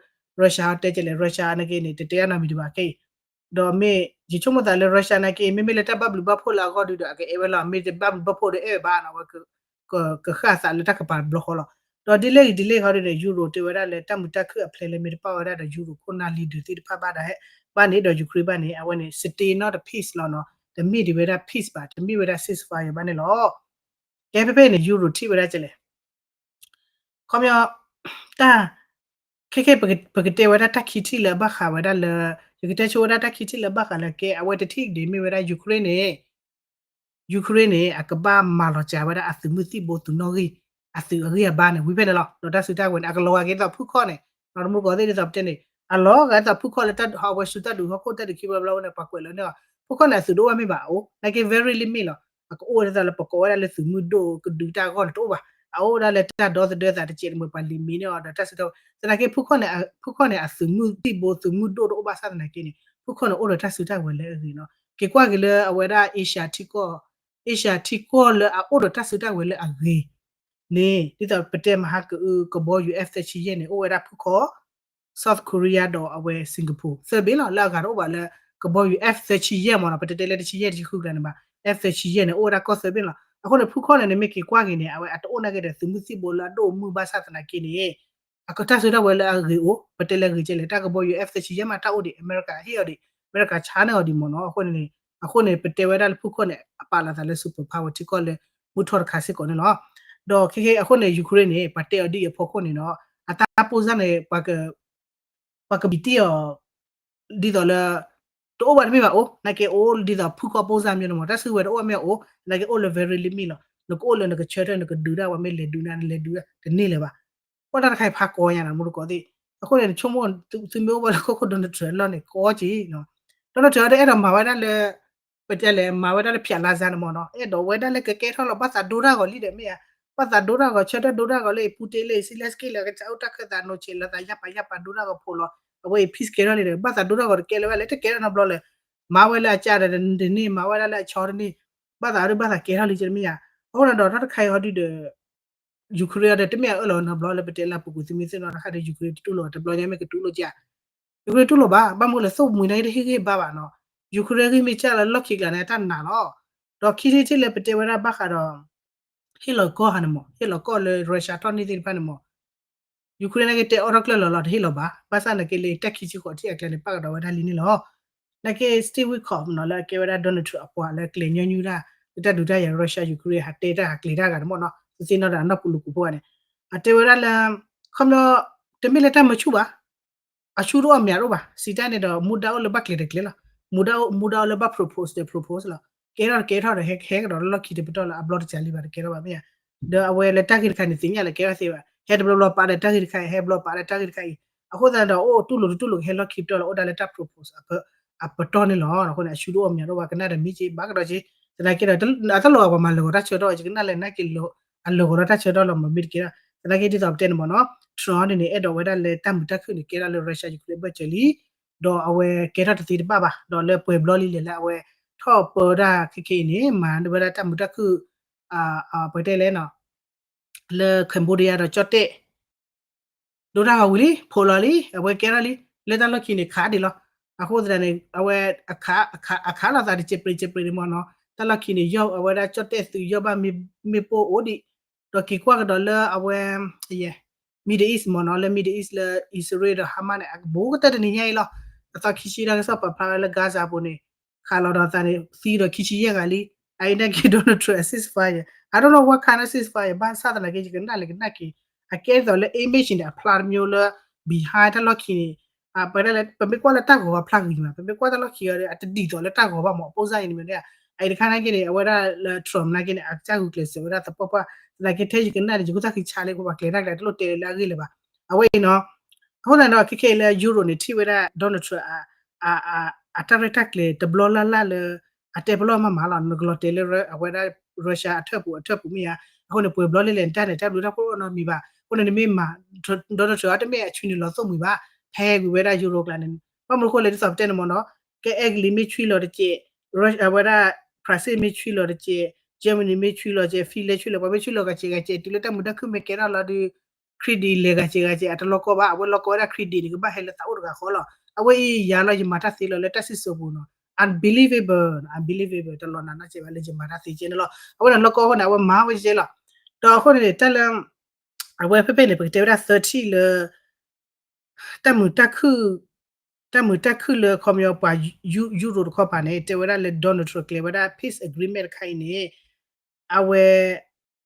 Russia တဲကဲလဲၣ် Russia နာ်က့န့ၣ် တတဲအနီတမံၤတဘၣ်ခဲအံၤ ဒီးမ့ၢ်ယဆိကမိၣ်သးလၢ Russia နာ်က့ မ့မ့ၢ်လၢတၢ်ဘၣ်ဘျုးဘၣ်ဖှိၣ်လၢအဂီၢ်ဒုးဒီး အကအဲၣ်ဝဲလီၤ မ့ၢ်တဘၣ်ဘျုးဘၣ်ဖှိၣ်ဒီးအဲၣ်ဝဲဘၣ်နီၤ ဝဲ ကဃၣ်သးလၢတၢ်ကပၤတဘျီဃီလီၤ. ဒီးဒ်လဲၣ်ဂ့ၤဒ်လဲၣ်ဂ့ၤဒီး Euro တဲဝဲဒၣ်လၢတၢ်မုာ်တၢ်ခုၣ်အဖျဲးလၢမ့ၢ်တပာ်ဝဲဒၣ်ဒီး Euro ခိၣ်နၢ် leader သ့ၣ်တဖၣ်ဘၣ်ဒီး ဘၣ်န့ၣ်ဒီး Ukraine ဘၣ်န့ၣ် အဝဲန့ၣ် stay not peace လီၤနီၤ တမ့ၢ်ဒံးဝဲဒၣ် peace ဘၣ် တမ့ၢ်ဝဲဒၣ် ceasefire ဘၣ်န့ၣ်လီၤ. ကဲဖဲဖဲန့ၣ် Euro ထံၣ်ဝဲဒၣ်ကဲလဲၣ် ခီပညီ တၢ် ခဲခဲ ပကတဲဝဲဒၣ်တၢ်ခံထံၣ်လၢအဘၣ်ဃးဝဲဒၣ်လၢ ယကတဲဆိဝဲဒၣ်တၢ်ခံထံၣ်လၢအဘၣ်ဃးလၢကဲ အဝဲတထံၣ်ဒ်မ့ၢ်ဝဲဒၣ် Ukraine န့ၣ် Ukraine န့ၣ် အကဘၣ်မၤလီၤစှၤဝဲဒၣ်အသုးမုၢ်သံၣ်ဘိသုးနီၣ်ဂံၢ် အသုးအဂံၢ်အဘါန့ၣ် ဝံၤဖဲန့ၣ်လီၤ. ဒီးတၢ်စုတၢ်ဝဲၤန့ၣ် အကလီၤဂာ်က့ၤဒ်သိးဖုခီၣ်န့ၣ် ဒီးတမူကီၢ်သ့ၣ်ဒ်သိးပတဲန့ၣ် အလီၤဂာ်ဒ်သိးဖုခီၣ်လၢတၢ်ဟးဝဲဆူတၢ်ဒုးဟီၣ်ခိၣ်တၢ်ဒုးခံဘျီဘျီဝဲန့ၣ် ပှၤကွဲးလီၤန့ၣ် ဖုခီၣ်န့ၣ် အသုးတအိၣ်ဘၣ်မ့ၢ်ဘၣ်အအိၣ် နာ်က့ very limit လီၤ. အကအိၣ်ဒ်သိးလၢပကိးဝဲဒၣ်လၢသုးမုၢ်ဒိၣ်ကဒုးတၢ်အဂီၢ်န့ၣ်တအိၣ်ဘၣ်. အအိၣ်ဒၣ်လၢတၢ်ဒီသဒၢသးတစဲးတမှဲၤပှၤလံၤမံၤန့ၣ်အီၤဒီးတၢ်စုတၢ်ဝဲၤ သနာ်က့ ဖုခီၣ်န့ၣ် ဖုခီၣ်န့ၣ် အသုးမုၢ်သံၣ်ဘိသုးမုၢ်ဒိၣ်တအိၣ်ဘၣ်ဆၣ်သနာ်က့န့ၣ် ဖုခီၣ်န့ၣ်အိၣ်ဒီးတၢ်စုတၢ်ဝဲၤလၢအဂ့ၤနီၤ. က့ၤကွၢ်က့ၤလၢအဝဲဒၣ် Asia ထံကီၢ် Asia ထံကီၢ်လၢအအိၣ်ဒီးတၢ်စုတၢ်ဝဲၤလၢအဂ့ၤန့ၣ် ဒ်သိးပတဲမဟါကအု ကဘီယူၤ F သၢဆံယဲၢ်န့ၣ် အိၣ်ဝဲဒၣ်ဖုခီၣ် South Korea ဒီးအဝဲ Singapore သၢဘ့ၣ်လီၤ. လၢအဂၤတအိၣ်ဘၣ်လၢ ကဘီယူၤ F သၢဆံယဲၢ်မ့ၢ်နီၤ ပတဲတဲလၢတဆံယဲၢ်တဆံဃုကျါန့ၣ်ဘၣ် F သၢဆံယဲၢ်န့ၣ် အိၣ်ဝဲဒၣ်ကီၢ်သၢဘ့ၣ်လီၤ. အဃိန့ၣ် ဖုခီၣ်န့ၣ် နမ့ၢ်က့ၤကွၢ်က့ၤန့ၣ် အဝဲအတအိၣ်နာ်က့ဒီးသုးမုၢ်သံၣ်ဘိလၢအဒိၣ်မုၢ်ဘၣ်ဆၣ်သနာ်က့န့ၣ် အကတၢ်စုတၢ်ဝဲၤလၢအဂ့ၤအိၣ် ပတဲလၢအဂ့ၤကဲလဲၣ် တၢ်ကဘီယူၤ F သၢဆံယဲၢ်မးတၢ်အိၣ်ဒံး အမဲရကၤဟ့ၣ်အီၤဒံး အမဲရကၤဆါန့ၢ်အီၤဒံးမ့ၢ်နီၤ. အဃိန့ၣ် အဃိန့ၣ် ပတဲဝဲဒၣ်လၢဖုခီၣ်န့ၣ် အပာ်လီၤသးလၢ super power ထံကီၢ်လၢ မုၢ်ထီၣ်တခါစ့ၢ်ကီးန့ၣ်လီၤ. ဒီးခဲခဲအဃိန့ၣ် Ukraine န့ၣ် ပှၤတဲအီၤဒ်အံၤအဖီခိၣ်န့ၣ်နီၤ အတၢ်ပိၢ်စၢ်န့ၣ် ပှၤက ပှၤကဘံးတ့ၢ်အီၤ ဒ်သိးလၢ တအိၣ်ဘၣ်တမ့ၢ်ဘၣ်အိၣ် နာ်က့အိၣ်ဒ်သိးဖုခီၣ်ပိၢ်စၢ်မ့ၢ်န့ၣ်မ့ၢ် တၢ်စုဝဲၤတအိၣ်ဘၣ်မ့ၢ်အိၣ် နာ်က့အိၣ်လၢ very limit လီၤ. နကအိၣ်လၢနကဆၢထၢၣ် နကဒုးဒၣ်ပှၤမ့ၢ်လဲၤဒုးနၤ နလဲၤဒုးဒၣ်တန့ၢ်လၢၤဘၣ်. ကွၢ်တၢ်တခါအံၤဖးကီညါနီၤ မူတကိးသ့ၣ် အဃိန့ၣ် နဆိကမိၣ် သုမ့ၢ်အိၣ်ဘၣ်လၢကီၢ်ခိၣ် Donald Trump အလီၢ်န့ၣ် ကီက့ၤနီၤ Donald Trump တအဲၣ်ဒိးမၤဝဲဒၣ်လၢ ပတဲလဲၣ် မၤဝဲဒၣ်လၢဖၠးလါစါန့ၣ်မ့ၢ်နီၤ အဲၣ်ဒိးဝဲဒၣ်လၢကကဲထီၣ်လီၤဘၣ်သးဒိတၢ်ဂီၤလံဒီးမ့ၢ်ဧါ ဘၣ်သးဒိတၢ်ဂီၤ ဆၢထၢၣ်ဒိတၢ်ဂီၤလၢအံၤ Putin လၢအံၤ Zelensky လၢအကစၢ်အိၣ်တၢ်ခၢၣ်သး နီၢ်ဆံးလၢသးယၢ်ပာ်ယၢ်ပာ်ဒိတၢ်ဂီၤဖိးလီၤ အဝဲအံၤ peace ကဲထီၣ်လံဒီး ဘၣ်သးဒိတၢ်ဂီၤတကဲလၢၤဘၣ်လဲၣ် တကဲထီၣ်နီတဘျီလၢၤ မၤဝဲလၢအကၢ်ဒီးတန့ၢ် မၤဝဲဒၣ်လၢအဆီတန့ၢ် ဘၣ်သးဒိဘၣ်သးကဲထီၣ်လံကမ့ၢ်ဧါ. အဃိဒီးတၢ်တခါအံၤဟီဒုဒီး Ukraine ဒီးတမ့ၢ်အအၢၣ်လီၤနီတဘျီလၢပတဲလၢပူၤကွံာ်သုမ့ၢ်သ့ၣ်နီၣ်တခါဒီး Ukraine တတူၢ်လိာ်တဘျီညါမ့ၢ်ကတူၢ်လိာ်ကဧါ Ukraine တူၢ်လိာ်ဘၣ် ဘၣ်မနုၤလဲၣ် သိၣ်မှံၤန့ၣ်တဟ့ၣ်ဂံၢ်ဘါဘၣ်နီၤ Ukraine ဂံၢ်မ့ၢ်ကၢ်လၢလီၢ်ခံကျါန့ၣ် အတၢ်နာ်လီၤ ဒီးခံထံၣ်ထံၣ်လၢပတဲဝဲဒၣ်ဘၣ်ဃးဒီး ဟ့ၣ်လီၤကီၢ်ဟါန့ၣ်မး ဟ့ၣ်လီၤကီၢ်လၢ Russia ထီၣ်န့ၢ်သ့ၣ်တဖၣ်န့ၣ်မး Ukraine နာ်က့တဲအီၣ်ထီၣ်ကျၢၢ်လီၤလီၤ တဟ့ၣ်လီၤဘၣ် ဘၣ်ဆၣ်နာ်က့လၢတၢ်ခံဆံဃိးထံၣ်အကျါန့ၣ် ပာ်ကဒီးဝဲဒၣ်လံန့ၣ်လီၤ နာ်က့ Steve Witkoff နီၤ လၢအကဲဝဲဒၣ် Donald Trump အပှၤလၢကျဲၤညီနုၢ်တၢ် လၢတၢ်ဒုးတၢ်ယၤ Russia Ukraine ဟးတဲတၢ်ဟးကျဲၤတၢ်ဂၤန့ၣ်မးနီၤ သုသ့ၣ်နီၣ်ဒီးအနီၢ်ပူၤလူၤပူၤဖိဂၤန့ၣ် အတဲဝဲဒၣ်လၢ ခီပညီ တမ့ၢ်လၢတၢ်မၢဆူၣ်ဘၣ် အဆူၣ်တအိၣ်အမၢတအိၣ်ဘၣ် စံးတၢ်န့ၣ်ဒီး မူဒါအိၣ်လၢဘၣ်ကျဲၤတကျဲၤလီၤ မူဒါအိၣ် မူဒါအိၣ်လၢဘၣ် propose ဒီး propose လီၤ ကဲထီၣ်တကဲထီၣ်ဒီး ဟဲကဒီးလၢလီၢ်ခံတပတီၢ်လၢအဘျီတစှၤလံဘၣ်တကဲထီၣ်ဘၣ်မ့ၢ်ဧါ ဒီးအဝဲလၢတၢ်ဂ့ၢ်တခါန့ၣ် သ့ၣ်ညါလၢကဲထီၣ်သ့ဘၣ် ဟဲတဘျီဘျီပာ်ဒီးတၢ်ဂ့ၢ်တခါအံၤ ဟဲဘျီပာ်ဒီးတၢ်ဂ့ၢ်တခါအံၤ အဃိသတးဒီး အိၣ်တူၢ်လိာ်တတူၢ်လိာ်ကဟဲလီၢ်ခံပတီၢ်လီၤ အိၣ်ဒၣ်လၢတၢ် propose အပတီၢ်န့ၣ်လီၤ အဃိန့ၣ် အဆူၣ်တအိၣ်အမၢတအိၣ်ဘၣ် ကနၣ်ဒီးမ့ၢ်က့ၤဘၣ်ကဒီးက့ၤ သနာ်က့ဒီး အတလီၤဂာ်ပှၤမၤလၢာ်ဂီၤတၢ်ဆၢကတီၢ် ယကနၣ်လၢနာ်က့ၤ အလၢာ်ဂီၤဒီးတၢ်ဆၢကတီၢ်လီၤမ့ၢ်တက့ၤဒီး သနာ်က့ဒ်သိးပတဲန့ၣ်မ့ၢ်နီၤ Trump န့ၣ်န့ၣ် အဲၣ်ဒိးဝဲဒၣ်လၢတၢ်မုာ်တၢ်ခုၣ်န့ၣ် ကဲထီၣ်လၢ Russia Ukraine ဘၢၣ်စၢၤလံ ဒီးအဝဲကဲထီၣ်တသ့တဘၣ်ဘၣ် ဒီးလၢပှဲၤဘျီလံလဲၣ်လၢအဝဲ ထီၣ်ပၢဒၣ်ခဲခဲအံၤန့ၣ် မၤဝဲဒၣ်တၢ်မုာ်တၢ်ခုၣ် ပတဲလဲၣ်နီၤ လၢ Cambodia ဒီးကၠီၣ်တဲၣ် ဒိတၢ်ဂီၤဝံၤလံ ဖိးလီၤလံ အဝဲကဲထီၣ်လံ လၢတၢ်လီၢ်ခံန့ၣ် ခးဒံးလီၤ အဃိသတးန့ၣ် အဝဲ အခးလီၤသးတစဲးပြ့းစဲးပြ့းန့ၣ်မ့ၢ်နီၤ တၢ်လီၢ်ခံန့ၣ် ယီၢ်အဝဲဒၣ်ကၠီၣ်တဲၣ်သုးယီၢ်ဘၣ်မ့ၣ်ပိၢ်အိၣ်ဒံး ဒီးက့ၤကွၢ်ကဒီးလၢအဝဲ Middle East မ့ၢ်နီၤ လၢ Middle East လၢ အံၣ်စရ့လးဒီး Hamas န့ၣ် အဘူးကတၢၢ်တနံၤညါအံၤလီၤ အသီခံဆံတၢ်ကစီၣ်ပာ်ဖျါဝဲလၢ Gaza အပူၤန့ၣ် ခးလီၤဒီးသးန့ၣ် သံဒီးခံဆံယဲၢ်ဂၤလံ အအံၤနာ်က့ Donald Trump အ ceasefire I don't know what kind of ceasefire ဘၣ်ဆၣ်သနာ်က့ ယကနၣ်လဲၤကနၣ်က့ၤ အကဲဒ်သိးလၢ image န့ၣ် အဖျါတမျိုးလၢ behind တၢ်လီၢ်ခံန့ၣ် ပဝဲဒၣ်လၢ ပမ့ၢ်ကွၢ်လၢတၢ်ဂီၤအဖျါဂ့ၤမး ပမ့ၢ်ကွၢ်တၢ်လီၢ်ခံအီၤဒီး အတဒ်သိးလၢတၢ်ဂီၤဘၣ်မး အပိၣ်စၢ်အံၤန့ၣ်မ့ၢ် အအံၤတခါနာ်က့န့ၣ် အဝဲဒၣ်လၢ Trump နာ်က့န့ၣ် အကစၢ်ဂုာ်ကျဲးစၢးဝဲဒၣ်သပှၢ်ပှၢ် သနာ်က့ထဲယကနၣ်ဒီး ယကူၣ်သၣ်ခံဆါလၢပှၤကျဲၤတၢ်ကျဲၤ တလိၣ်တဲလၢအဂ့ၢ်လၢၤဘၣ် အဝဲအံၤနီၤ အဃိသတးဒီး ခဲခဲလၢ Europe န့ၣ် ထံၣ်ဝဲဒၣ် Donald Trump အတၢ်ရဲၣ်တၢ်ကျဲၤတဘျီလၢ်လၢ်လၢ အတဲပလီၢ်မးမးလီၤ နကလီၤတဲာ်လၢအဝဲဒၣ် Russia အထၢၣ်ပူၤအထၢၣ်ပူၤမ့ၢ်ဧါ အဃိန့ၣ် ပှဲၤဘျီလၢ်လၢ်န့ၣ် တၢ်န့ၣ် တၢ်ဘျုးတၢ်ဖှိၣ်နီတမံၤဘၣ် အဃိန့ၣ် နမ့ၢ်မၤ Donald Trump အတမ့ၢ်အဆွံနုာ်လီၤသိၣ်မှံၤဘၣ် ဖဲကွံာ်ဝဲဒၣ် Euro ကျါန့ၣ် ဘၣ်မနုၤအဃိလဲၣ် ဒ်သိးပတဲန့ၣ်မ့ၢ်နီၤ ကဲ Italy မ့ၢ်ဆွံလီၤတက့ၢ် အဝဲဒၣ် France မ့ၢ်ဆွံလီၤတက့ၢ် Germany မ့ၢ်ဆွံလီၤတက့ၢ် Finland ဆွံလီၤ ပှၤမ့ၢ်ဆွံလီၤဂၤကဲးဂၤကဲး တုၤလၢတၢ်မုာ်တၢ်ခုၣ်မ့ၢ်ကဲထီၣ်လီၤဒီး credit လဲၤဂၤကဲးဂၤကဲး အတလီၤကီဘၣ် အဝဲလီၤကီဝဲဒၣ် credit န့ၣ် ကဘၣ်ဟဲလၢသးအိၣ်တဂၤဃီလီၤ အဝဲအံၤယၤလီၤ ယမၤတၢ်သ့လီၤလၢတၢ်စံၣ်စိၤပူၤနီၤ unbelievable unbelievable တလီၤနာ်နီတစဲးဘၣ်လၢယမၤတၢ်သ့ကဲန့ၣ်လီၤ အဝဲန့ၣ်လီၤကီအဃိန့ၣ် အဝဲမၤဝဲကဲလီၤ ဒီးအဃိန့ၣ် တၢ်လၢ အဝဲဖဲဖဲန့ၣ် ပကတဲဝဲဒၣ်သၢထံၣ်လၢ တၢ်မုာ်တၢ်ခုၣ် တၢ်မုာ်တၢ်ခုၣ်လၢခီပညီပှၤ Euro တခီပၤန့ၣ် တဲဝဲဒၣ်လၢ Donald Trump ကျဲၤဝဲဒၣ် peace agreement တခါအံၤန့ၣ် အဝဲ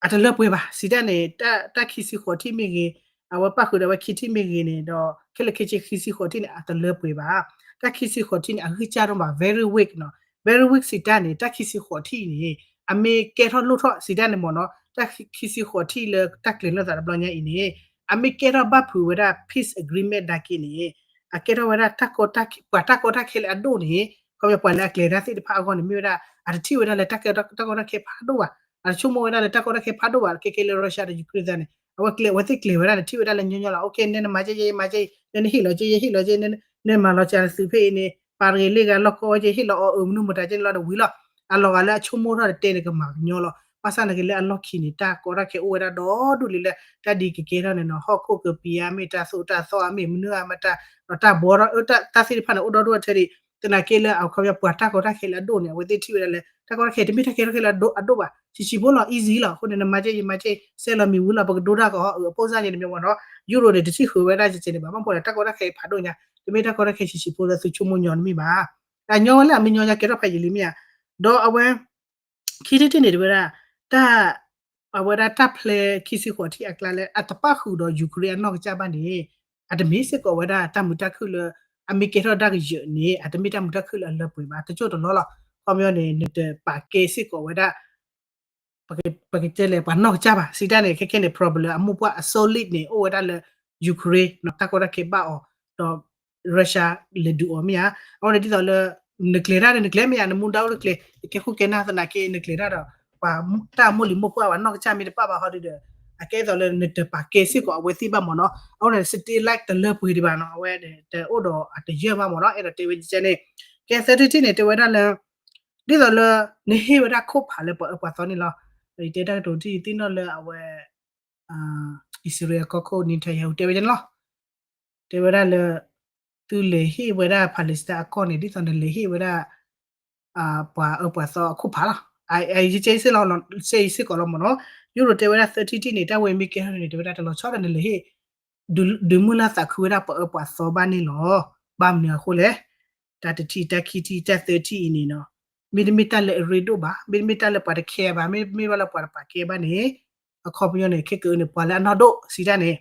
အတလၢပှဲၤဘၣ် စံးတၢ်န့ၣ် တၢ်ခံဆံဃိးထံၣ်မ့ၢ်ဂ့ၤ အဝဲပၣ်ဃုာ်ဒီးအဝဲခံထံၣ်မ့ၢ်ဂ့ၤန့ၣ်ဒီး ခဲလၢာ်ခဲဆ့ခံဆံဃိးထံၣ်န့ၣ် အတလၢပှဲၤဘၣ် တၢ်ခံဆံဃိးထံၣ်န့ၣ် အဂံၢ်စၢ်ဒိၣ်မး very weak နီၤ very weak စံးတၢ်န့ၣ် တၢ်ခံဆံဃိးထံၣ်န့ၣ် အမ့ၢ်ကဲထီၣ်လိၣ်ထီၣ် စံးတၢ်န့ၣ်မ့ၢ်နီၤ တၢ်ခံဆံဃိးထံၣ်လၢတၢ်ကျဲၤလိာ်သးတဘျီညါအံၤန့ၣ် အမ့ၢ်ကဲထီၣ်ဘၣ်ဖုးဝဲဒၣ် peace agreement ဒၣ်က့ၤန့ၣ် အကဲထီၣ်ဝဲဒၣ် ပှၤတၢ်ကီတၢ်ခဲလၢအဒိၣ်န့ၣ် ခီပညီပှၤလၢအကျဲၤတၢ်သ့ၣ်တဖၣ်အဂီၢ်န့ၣ် မ့ၢ်ဝဲဒၣ် အတထံၣ်ဝဲဒၣ်လၢတၢ်ကီတၢ်ခဲဖးဒိၣ်ဘၣ် အတဆိကမိၣ်ဝဲဒၣ်လၢတၢ်ကီတၢ်ခဲဖးဒိၣ်ဘၣ် ခဲကဲလၢ Russia ဒီး Ukraine သ့ၣ်န့ၣ် အဝဲကျဲၤ အဝဲသ့ၣ်ကျဲၤဝဲဒၣ်န့ၣ် ထံၣ်ဝဲဒၣ်လၢညီညီလီၤ okay နဲနမၤကဲယဲ ယမၤကဲ နဲနဟ့ၣ်လီၤကဲ ယဟ့ၣ်လီၤကဲ နဲနမၤလီၤစှၤနသုးဖဲအံၤန့ၣ် ပာ်တဂ့ၤလ့ၣ်ဂၤလီၢ်ကီဝဲကဲ ဟ့ၣ်လီၤအီၤအၢမနုၤမတၤကဲန့ၣ်လီၤဒီးဝံၤလီၤ အလီၤဂာ်လၢအဆိကမိၣ်ထီၣ်တတဲန့ၣ် ကမၤကညီလီၤ ဘၣ်ဆၣ်နာ်က့လၢအလီၢ်ခံန့ၣ် တၢ်ကီတၢ်ခဲအိၣ်ဝဲဒၣ်ဒီဒူၣ်လံလၢ တၢ်ဒ်ကကဲထီၣ်န့ၣ်နီၤ ဟီၣ်ခိၣ်ကပံၤဧါ မ့ၢ်တၢ်သိၣ်တၢ်သီဧါ မ့ၢ်မနုၤဧါ မတၤ ဒီးတၢ်ဘှီထီၣ် တၢ်သ့ၣ်တဖၣ်န့ၣ် အိၣ်ဒီဒူၣ်အထၢဒံး သနာ်က့လၢအခီပညီ ပှၤတၢ်ကီတၢ်ခဲလၢအဒိၣ်န့ၣ် အဝဲသ့ၣ်ထံၣ်ဝဲဒၣ်လၢ တၢ်ကီတၢ်ခဲတမ့ၢ်တၢ်ကီတၢ်ခဲလၢအဒိၣ်ဘၣ် ဆံးဆံးဖိလီၤ easy လီၤ အဃိန့ၣ် နမၤကဲယမၤကဲ စဲလီၤမ့ၢ်ဝံၤလီၤ ပကဒိတၢ်ကီအီၤ အပိၣ်စၢ်ယဲန့ၣ်မ့ၢ်ဝဲနီၤ Euro န့ၣ် တထံၣ်ဃုာ်ဝဲဒၣ်ကဲန့ၣ်ဘၣ် ဘၣ်မနုၤလဲၣ် တၢ်ကီတၢ်ခဲဖးဒိၣ်ညါ တမ့ၢ်တၢ်ကီတၢ်ခဲဆံးဆံးဖိလၢသုဆိကမိၣ်ညီတမ့ၢ်ဘၣ် တၢ်ညီဝဲလၢအမ့ၢ်ညီညါကဲထီၣ်ဖးယံာ်လံမ့ၢ်ဧါ ဒီးအဝဲ ခံထံၣ်တထံၣ်န့ၣ်တဝဲဒၣ် တၢ် အဝဲဒၣ်တၢ်ဖျဲခံဆံဃိးထံၣ်အကျါလၢ အတပၣ်ဃုာ်ဒီး Ukraine အနီၢ်ကစၢ်ဘၣ်န့ၣ် အတမ့ၢ်စ့ၢ်ကီးဝဲဒၣ်တၢ်မုာ်တၢ်ခုၣ်လၢ အမ့ၢ်ကဲထီၣ်ဒၣ်ကယၢၤန့ၣ် အတမ့ၢ်တၢ်မုာ်တၢ်ခုၣ်လၢအလၢပှဲၤဘၣ် တကၠိၢ်တလီၢ်လီၤ ခီပညီန့ၣ် နတပာ်ကဲစ့ၢ်ကီးဝဲဒၣ် ပကတဲလဲၣ် ပှၤနီၢ်ကစၢ်ဘၣ် စံးတၢ်န့ၣ် ခဲခဲန့ၣ် problem အမိၢ်ပှၢ်အ solid န့ၣ် အိၣ်ဝဲဒၣ်လၢ Ukraine တၢ်ကီတၢ်ခဲဘၣ်အီၤ ဒီး Russia လဲၤဒုးအီၤမ့ၢ်ဧါ အဃိန့ၣ်ဒ်သိးလၢ နကျဲၤတၢ်ဒီးနကျဲၤမ့ၢ်ဧါ နမူဒါအိၣ်တကျဲၤ ကဲခိၣ်ကဲနၢ်သနာ်က့ နကျဲၤတၢ်ဒီး ပှၤတၢ်မိၢ်လံၤမိၢ်ပှၢ်ဘၣ် နီၢ်ကစၢ်မ့ၢ်တပာ်ဘၣ်ဟီဒုဒီး အကဲသိးလၢနတပာ်ကဲစ့ၢ်ကီးအဝဲသ့ၣ်ဘၣ်မ့ၢ်နီၤ. အဃိန့ၣ် စတ့လၢတလၢပှဲၤဒံးဘၣ်နီၤ အဝဲတအိၣ်ဒီးအတယၢၢ်ဘၣ်မ့ၢ်နီၤ. အဲၣ်ဒိးတဲဝဲကဲန့ၣ် ကဲသၢထံၣ်တထံၣ်န့ၣ် တဲဝဲဒၣ်လၢ ဒ်သိးလၢ နဟ့ၣ်ဝဲဒၣ်ခိၣ်ဖးလၢပှၤအၢပှၤသီန့ၣ်လီၤ. ယတဲတၢ်ကတိၤတထံၣ် ယသ့ၣ်နီၣ်လၢအဝဲ အံၣ်စရ့လးကီၢ်ခိၣ် Netanyahu တဲဝဲန့ၣ်လီၤ. တဲဝဲဒၣ်လၢ သုလဲၤဟ့ၣ်ဝဲဒၣ် Palestine အကီၢ်န့ၣ် ဒ်သိးနလဲၤဟ့ၣ်ဝဲဒၣ် ပှၤအၢပှၤသီအခိၣ်ဖးလီၤ. ယကဲစ့ၢ်လီၤ စ့ၢ်စ့ၢ်ကီးလီၤမ့ၢ်နီၤ. ယူရိၤတဲဝဲဒၣ်သၢထံၣ်တထံၣ်န့ၣ် တၢ်ဝဲမ့ၢ်ကဲထီၣ်န့ၣ် တဲဝဲဒၣ်တလီၤဆီဒီးနလဲၤဟ့ၣ် ဒုးမုၢ်လၢ်သးခုဝဲဒၣ်ပှၤအၢပှၤသီဘၣ်န့ၣ်လီၤ. ဘၣ်မနုၤအဃိလဲၣ် တၢ်တထံၣ် တၢ်ခံထံၣ် တၢ်သၢထံၣ်အံၤန့ၣ်နီၤ မ့တမ့ၢ်တၢ်လၢအရ့ဒိၣ်ဘၣ် မ့တမ့ၢ်တၢ်လၢပှၤတခဲဘၣ် မ့တမ့ၢ်ဘၣ်လၢပှၤတပာ်ကဲဘၣ်န့ၣ် အခီပညီန့ၣ် ခဲကအုန့ၣ် ပှၤလၢအနီၢ်ဒိၣ်စံးတၢ်န့ၣ်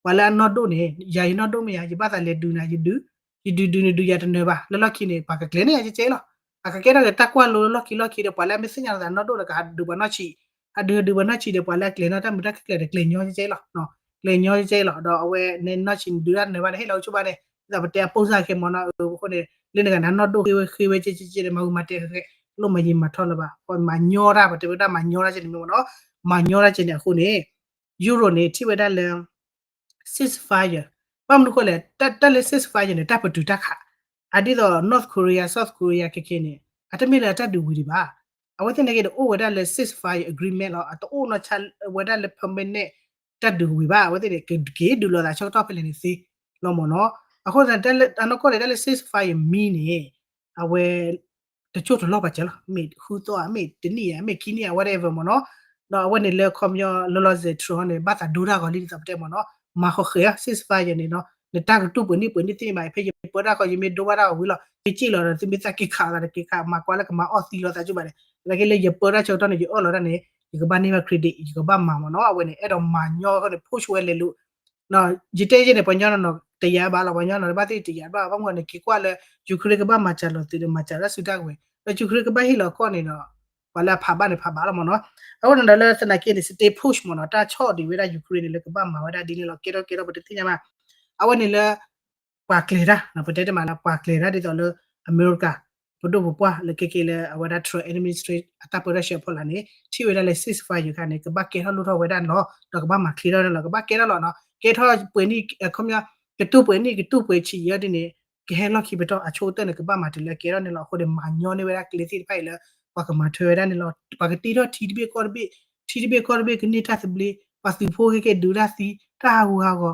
ပှၤလၢအနီၢ်ဒိၣ်န့ၣ် ယၤယနီၢ်ဒိၣ်မ့ၢ်ယၤ ယဘၣ်သးလဲၤဒုးနၤ ယဒုး ယဒုးဒုးနဒုးယၤတနၢၤဘၣ် လၢလီၢ်ခံန့ၣ် ပှၤကကျဲၤန့ၢ်ယၤကဲကဲလီၤ. အကကဲထီၣ်က့ၤတၢ်ကွၢ်လိလၢလီၢ်ခံလီၢ်ခံဒီး ပှၤလၢအမ့ၢ်သ့ၣ်ညါလီၤသးနီၢ်ဒိၣ်ဒီး ကဟးဒုးပှၤနီၢ်ဆံး ဟးဒုးဟးဒုးပှၤနီၢ်ဆံးဒီး ပှၤလၢအကျဲၤနီၢ်တၢ်မုာ်တၢ်ခုၣ်ကျဲၤဒီး ကျဲၤညီကဲကဲလီၤ. ကျဲၤညီကဲကဲလီၤ ဒီးအဝဲန့ၣ်နီၢ်ဆံးနဒုးတၢ်နၢၤဘၣ်န့ၣ် ဟ့ၣ်လီၤအိၣ်ဆိဘၣ်န့ၣ် ဒ်သိးပတဲအပိၢ်စၢ်ခဲမ့ၢ်နီၤ အဃိန့ၣ် လၢနဂၤန့ၣ်နီၢ်ဒိၣ်ဃ့ဝဲဃ့ဝဲကဲကဲကဲဒီး မၤဝံၤမၤတဲဃဲဃဲ လိၣ်မၤယံၤမၤထီၣ်လၢၤဘၣ် ပှၤမၤညီတၢ် ပတဲဝဲဒၣ်မၤညီတၢ်ကဲန့ၣ်မ့ၢ်နီၤ မၤညီတၢ်ကဲန့ၣ်အဃိန့ၣ် ယူရိၤန့ၣ် ထံၣ်ဝဲဒၣ်လၢ ceasefire ဘၣ်မနုၤဃိလဲၣ် တၢ်လၢ ceasefire န့ၣ် တၢ်ပတုာ်တၢ်ခး အဒ်သိး North Korea South Korea ခဲခဲန့ၣ် အတမ့ၢ်လၢအတၢ်ဒုးဝံၤဒံးဘၣ်. အဝဲသ့ၣ်န့ၣ်က့ဒီးအိၣ်ဝဲဒၣ်လၢ ceasefire agreement လီၤ အတအိၣ်နီၢ်ဆါဝဲဒၣ်လၢ permanent တၢ်ဒုးဝံၤဘၣ် အဝဲသ့ၣ်န့ၣ် ကက့ၤဒုးလိာ်သးဆၢကတီၢ်ဖဲလဲၣ်န့ၣ်သ့လီၤမ့ၢ်နီၤ. အဃိသတး အနီၢ်ကီၢ်န့ၣ် တၢ်လၢ ceasefire မံန့ၣ် အဝဲ တကၠိၢ်တလီၢ်ပာ်စၢၤလီၤ မ့ၢ်ဃုသီဧါ မ့ၢ်တနံၣ်ဧါ မ့ၢ်ခံနံၣ်ဧါ whatever မ့ၢ်နီၤ. ဒီးအဝဲန့ၣ်လၢခီပညီ လီၤလီၤဆဲး Trump န့ၣ် ဘၣ်သးဒိတၢ်ဂီၤလံ ဒ်သိးပတဲမ့ၢ်နီၤ မၤဃီၤဃဲၤ ceasefire န့ၣ်နီၤ နတၢ်ကတူၢ်ပှဲၤနံၣ်ပှဲၤနံၣ်သ့ၣ်ညါဘၣ် ဖဲယပၢတၢ်ဃီ ယမ့ၢ်ဒိဘၣ်တၢ်ဂီၤဝံၤလီၤ ယက့ၢ်လီၤဒီး သုမ့ၢ်သးက့ၤခးသးတက့ၤခး မၤကွၢ်လၢကမၤအီၣ်သံလီၤသးကၠိဘၣ်န့ၣ် သနာ်က့လၢယပၢတၢ်ဆၢကတီၢ်န့ၣ် ယအၢၣ်လီၤတၢ်န့ၣ် ယကဘၣ်န့ၢ်ဘၣ် credit ယကဘၣ်မၤမ့ၢ်နီၤ အဝဲန့ၣ် အဲၣ်ဒိးမၤညီဃီန့ၣ် push ဝဲလဲၤလိာ် ယတဲယဲန့ၣ် ပှၤညီနီၤနီၤ တယာ်ဘၣ်လီၤ ပှၤညီနီၤ တဘၣ်သ့ၣ်တယာ်ဘၣ် ဘၣ်မနုၤန့ၣ် က့ၤကွၢ်လၢ Ukraine ကဘၣ်မၤစှၤလီၤသုးဒီး မၤစှၤတၢ်စုတၢ်ကဝဲၤ ဒီး Ukraine ကဘၣ်ဟ့ၣ်လီၤကီၢ်န့ၣ်ဒီး ပှၤလၢအဖးဘၣ်န့ၣ် ဖးဘၣ်လီၤမ့ၢ်နီၤ. အဃိန့ၣ်ဒီးလၢသနာ်က့န့ၣ် stay push မ့ၢ်နီၤ တၢ်ဆီၣ်ဒံးဝဲဒၣ် Ukraine န့ၣ် လၢကဘၣ်မၤဝဲဒၣ်ဒ်န့ၣ်လီၤ ကဲထီၣ်ကဲထီၣ်ပတသ့ၣ်ညါဘၣ်. အဝဲန့ၣ်လၢ ပှၤကျဲၤတၢ် ပတဲတမံၤလၢ ပှၤကျဲၤတၢ်ဒ်သိးလၢ အမဲရကၤ ပဒိၣ်ပပှၢ်လၢခဲခဲလၢအဝဲဒၣ် Trump administration အတၢ်ပၢတၢ်ဆှၢဖီလာ်န့ၣ် ထံၣ်ဝဲဒၣ်လၢ ceasefire ခါန့ၣ် ကဘၣ်ကဲထီၣ်လိၣ်ထီၣ်ဝဲဒၣ်န့ၣ်လီၤ ဒီးကဘၣ်မၤချ့ထီၣ်န့ၣ်လီၤ ကဘၣ်ကဲထီၣ်လီၤနီၤ ကဲထီၣ်ပှဲၤနံၣ် ခီပညီ ကတူၢ်ပှဲၤနံၣ် ကတူၢ်ပှဲၤဆံးယဲၢ်ဒ်န့ၣ် ကဟဲလီၢ်ခံပတီၢ် အဆိကတၢၢ်န့ၣ် ကဘၣ်မၤတုၤလၢကဲထီၣ်န့ၣ်လီၤ. အဃိန့ၣ် မၤညီန့ၢ်ဝဲဒၣ်ကျဲသ့ၣ်တဖၣ်အံၤလၢ ပှၤကမၤထွဲဝဲဒၣ်န့ၣ်လီၤ. ပှၤကတ့ထီၣ်ထံတဘ့ၣ်ကီၢ်တဘ့ၣ် ထံတဘ့ၣ်ကီၢ်တဘ့ၣ်ကန့ၢ်တၢ်သဘျ့ ပှၤသုးဖိခဲကဲဒုးတၢ်သံ တၢ်ဟးဂူာ်ဟးဂီၤ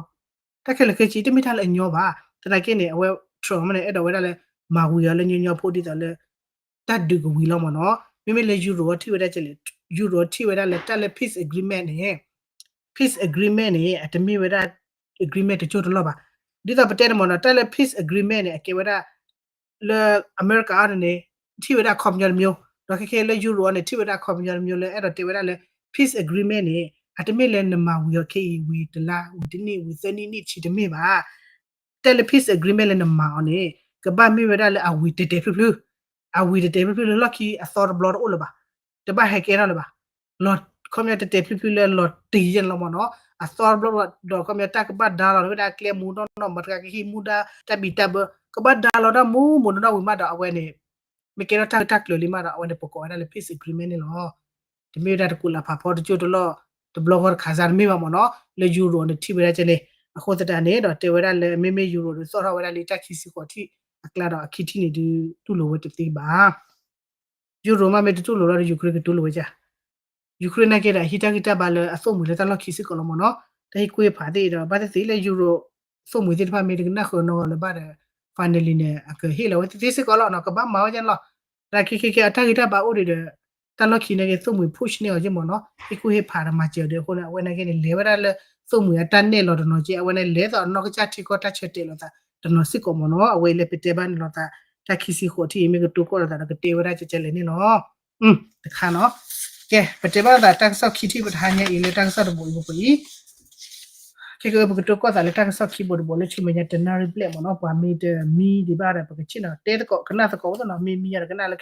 တၢ်ခဲလၢာ်ခဲဆ့ တမ့ၢ်တၢ်လၢအညီဘၣ်. သနာ်က့န့ၣ် အဝဲ Trump န့ၣ် အဲၣ်ဒိးဝဲဒၣ်လၢ မၤဝံၤအီၤလၢညီညီဖိဒ်သိးလၢ တၢ်ဒုးကဝံၤလီၤမ့ၢ်နီၤ. မ့မ့ၢ်လၢ Europe ထံၣ်ဝဲဒၣ်ကလဲၣ် Europe ထံၣ်ဝဲဒၣ်လၢတၢ်လၢ peace agreement န့ၣ် peace agreement န့ၣ် အတမ့ၢ်ဝဲဒၣ် agreement တကၠိၢ်တလီၢ်ဘၣ်. ဒ်သိးပတဲန့ၣ်မ့ၢ်နီၤ တၢ်လၢ peace agreement န့ၣ် အကဲဝဲဒၣ် လၢအမဲရကၤအံၤန့ၣ် ထံၣ်ဝဲဒၣ်အခီပညီတမျိုး ဒီးခဲခဲလၢ Europe အံၤန့ၣ် ထံၣ်ဝဲဒၣ်အခီပညီတမျိုးလၢအဲၣ်ဒိးတဲဝဲဒၣ်လၢ peace agreement န့ၣ် အတမ့ၢ်လၢနမၤဝံၤအီၤခဲအံၤ ဝံၤတလါ ဝံၤတနံၣ် ဝံၤသၢနံၣ် နံၣ်ဆံတမ့ၢ်ဘၣ်. တၢ်လၢ peace agreement လၢနမၤအီၤန့ၣ် ကဘၣ်မ့ၢ်ဝဲဒၣ်လၢအဝံၤတဲာ်တဲာ်ဖျုးဖျုး အဝံၤတဲာ်တဲာ်ဖျုးဖျုးလၢလီၢ်ခံအသီတဘျီတအိၣ်လၢၤဘၣ်. တဘၣ်ဟဲကဲထီၣ်လၢၤဘၣ်. လီၤ ခီပညီတဲာ်တဲာ်ဖျုးဖျုးလၢလီၤတံၢ်ယဲၢ်န့ၣ်လီၤမ့ၢ်နီၤ အသီတဘျီဘျီ ဒီးခီပညီတၢ်ကဘၣ်ဒါလီၤဝဲဒၣ်ကျဲမူနီၢ်နီၢ် မတၤတဂၤကဟံးမူဒါ တၢ်ဘံၣ်တၢ်ဘၢကဘၣ်ဒါလီၤတၢ်မူမူနီၢ်နီၢ်ဝံၤမးဒီးအဝဲန့ၣ် မ့ၢ်ကဲထီၣ်တၢ်ဂ့ၢ်တၢ်ကျိၤလံမးဒီး အဝဲန့ၣ် ပကိးဝဲဒၣ်လၢ peace agreement န့ၣ်လီၤ. တမ့ၢ်ဝဲဒၣ်တကူးလၢဖးဖီတကၠိၢ်တလီၢ် တဘျီဂီၢ်တခါစၢ်တမ့ၢ်ဘၣ်မ့ၢ်နီၤ လၢ Europe န့ၣ် ထံၣ်ဝဲဒၣ်ကဲန့ၣ် အဃိသတးန့ၣ်ဒီး တဲဝဲဒၣ်လၢ မ့မ့ၢ် Europe ဒုးသီၣ်ထီၣ်ဝဲဒၣ်လံတၢ်ခံဆံဃိးထံၣ်အကျါဒီး အခံထံၣ်န့ၣ်ဒုး တူၢ်လိာ်ဝဲတသ့ဘၣ် Europe မ့ၢ်တတူၢ်လိာ်လီၤဒီး Ukraine ကတူၢ်လိာ်ဝဲက Ukraine နာ်က့ဒီး အဟံးတၢ်ဂံၢ်တၢ်ဘါလၢအသိၣ်မှံၤလၢတၢ်လီၢ်ခံစ့ၢ်ကီးလီၤမ့ၢ်နီၤ တၢ်ဟ့ၣ်ကူၣ်ဟ့ၣ်ဖးသ့ၣ်ဒီး ဘၣ်သ့ၣ်သ့ၣ်လၢ Europe သိၣ်မှံၤသ့ၣ်တဖၣ်မ့ၢ်တကနၣ်ဃုာ်နီၢ်ဂီၤလၢၤဘၣ်ဒီး finally န့ၣ် အကဟ့ၣ်လီၤဝဲသ့ၣ်သ့ၣ်စ့ၢ်ကီးလီၤနီၤ ကဘၣ်မၤဝဲကဲန့ၣ်လီၤ တၢ်ခဲခဲခဲအတၢ်ဂံၢ်တၢ်ဘါအိၣ်ဒံးဒီး တၢ်လီၢ်ခံနာ်က့သိၣ်မှံၤ push န့ၢ်အီၤကဲမ့ၢ်နီၤ ဟ့ၣ်ကူၣ်ဟ့ၣ်ဖးဒီးမၤစၢၤဒီးအဃိန့ၣ် အဝဲနာ်က့န့ၣ် လဲၤဝဲဒၣ်လၢသိၣ်မှံၤအတၢ်နဲၣ်လီၤတနီၤကဲ အဝဲန့ၣ်လဲၤသိးအနီၢ်ကစၢ်ထံကီၢ်တၢ်ဆၢတဲာ်လိာ်သးတနီၤစ့ၢ်ကီးမ့ၢ်နီၤ အဝဲအံၤလၢပတဲဘၣ်န့ၣ်လီၤသး တၢ်ခံဆံဃိးထံၣ်အံၤမ့ၢ်ကတိၤကီၢ်လိာ်သးဒီးကတဲဝဲဒၣ်ကဲကဲလဲၣ်န့ၣ်လီၤ တခါနီၤ ကဲ ပတဲဘၣ်သးတၢ်ကစီၣ်ခံထံၣ်ပတဟါညါအံၤလၢတၢ်ကစီၣ်တဘိအံၤပှဲၤအံၤ ခဲကပကတိၤကီၢ်သးလၢတၢ်ကစီၣ်ခံဘိတဘိလၢဆူမဲာ်ညါတနၣ်ရံၣ်ဘျဲၣ်မ့ၢ်နီၤ ပှၤမ့ၢ်တမံဒံးဘၣ်ဒီးပကဆ့ၣ်နီၤ တဲသကိးကနၣ်သကိးဝဲသ့ၣ်နီၤ မ့ၢ်မံယၤဒီးကနၣ်လၢ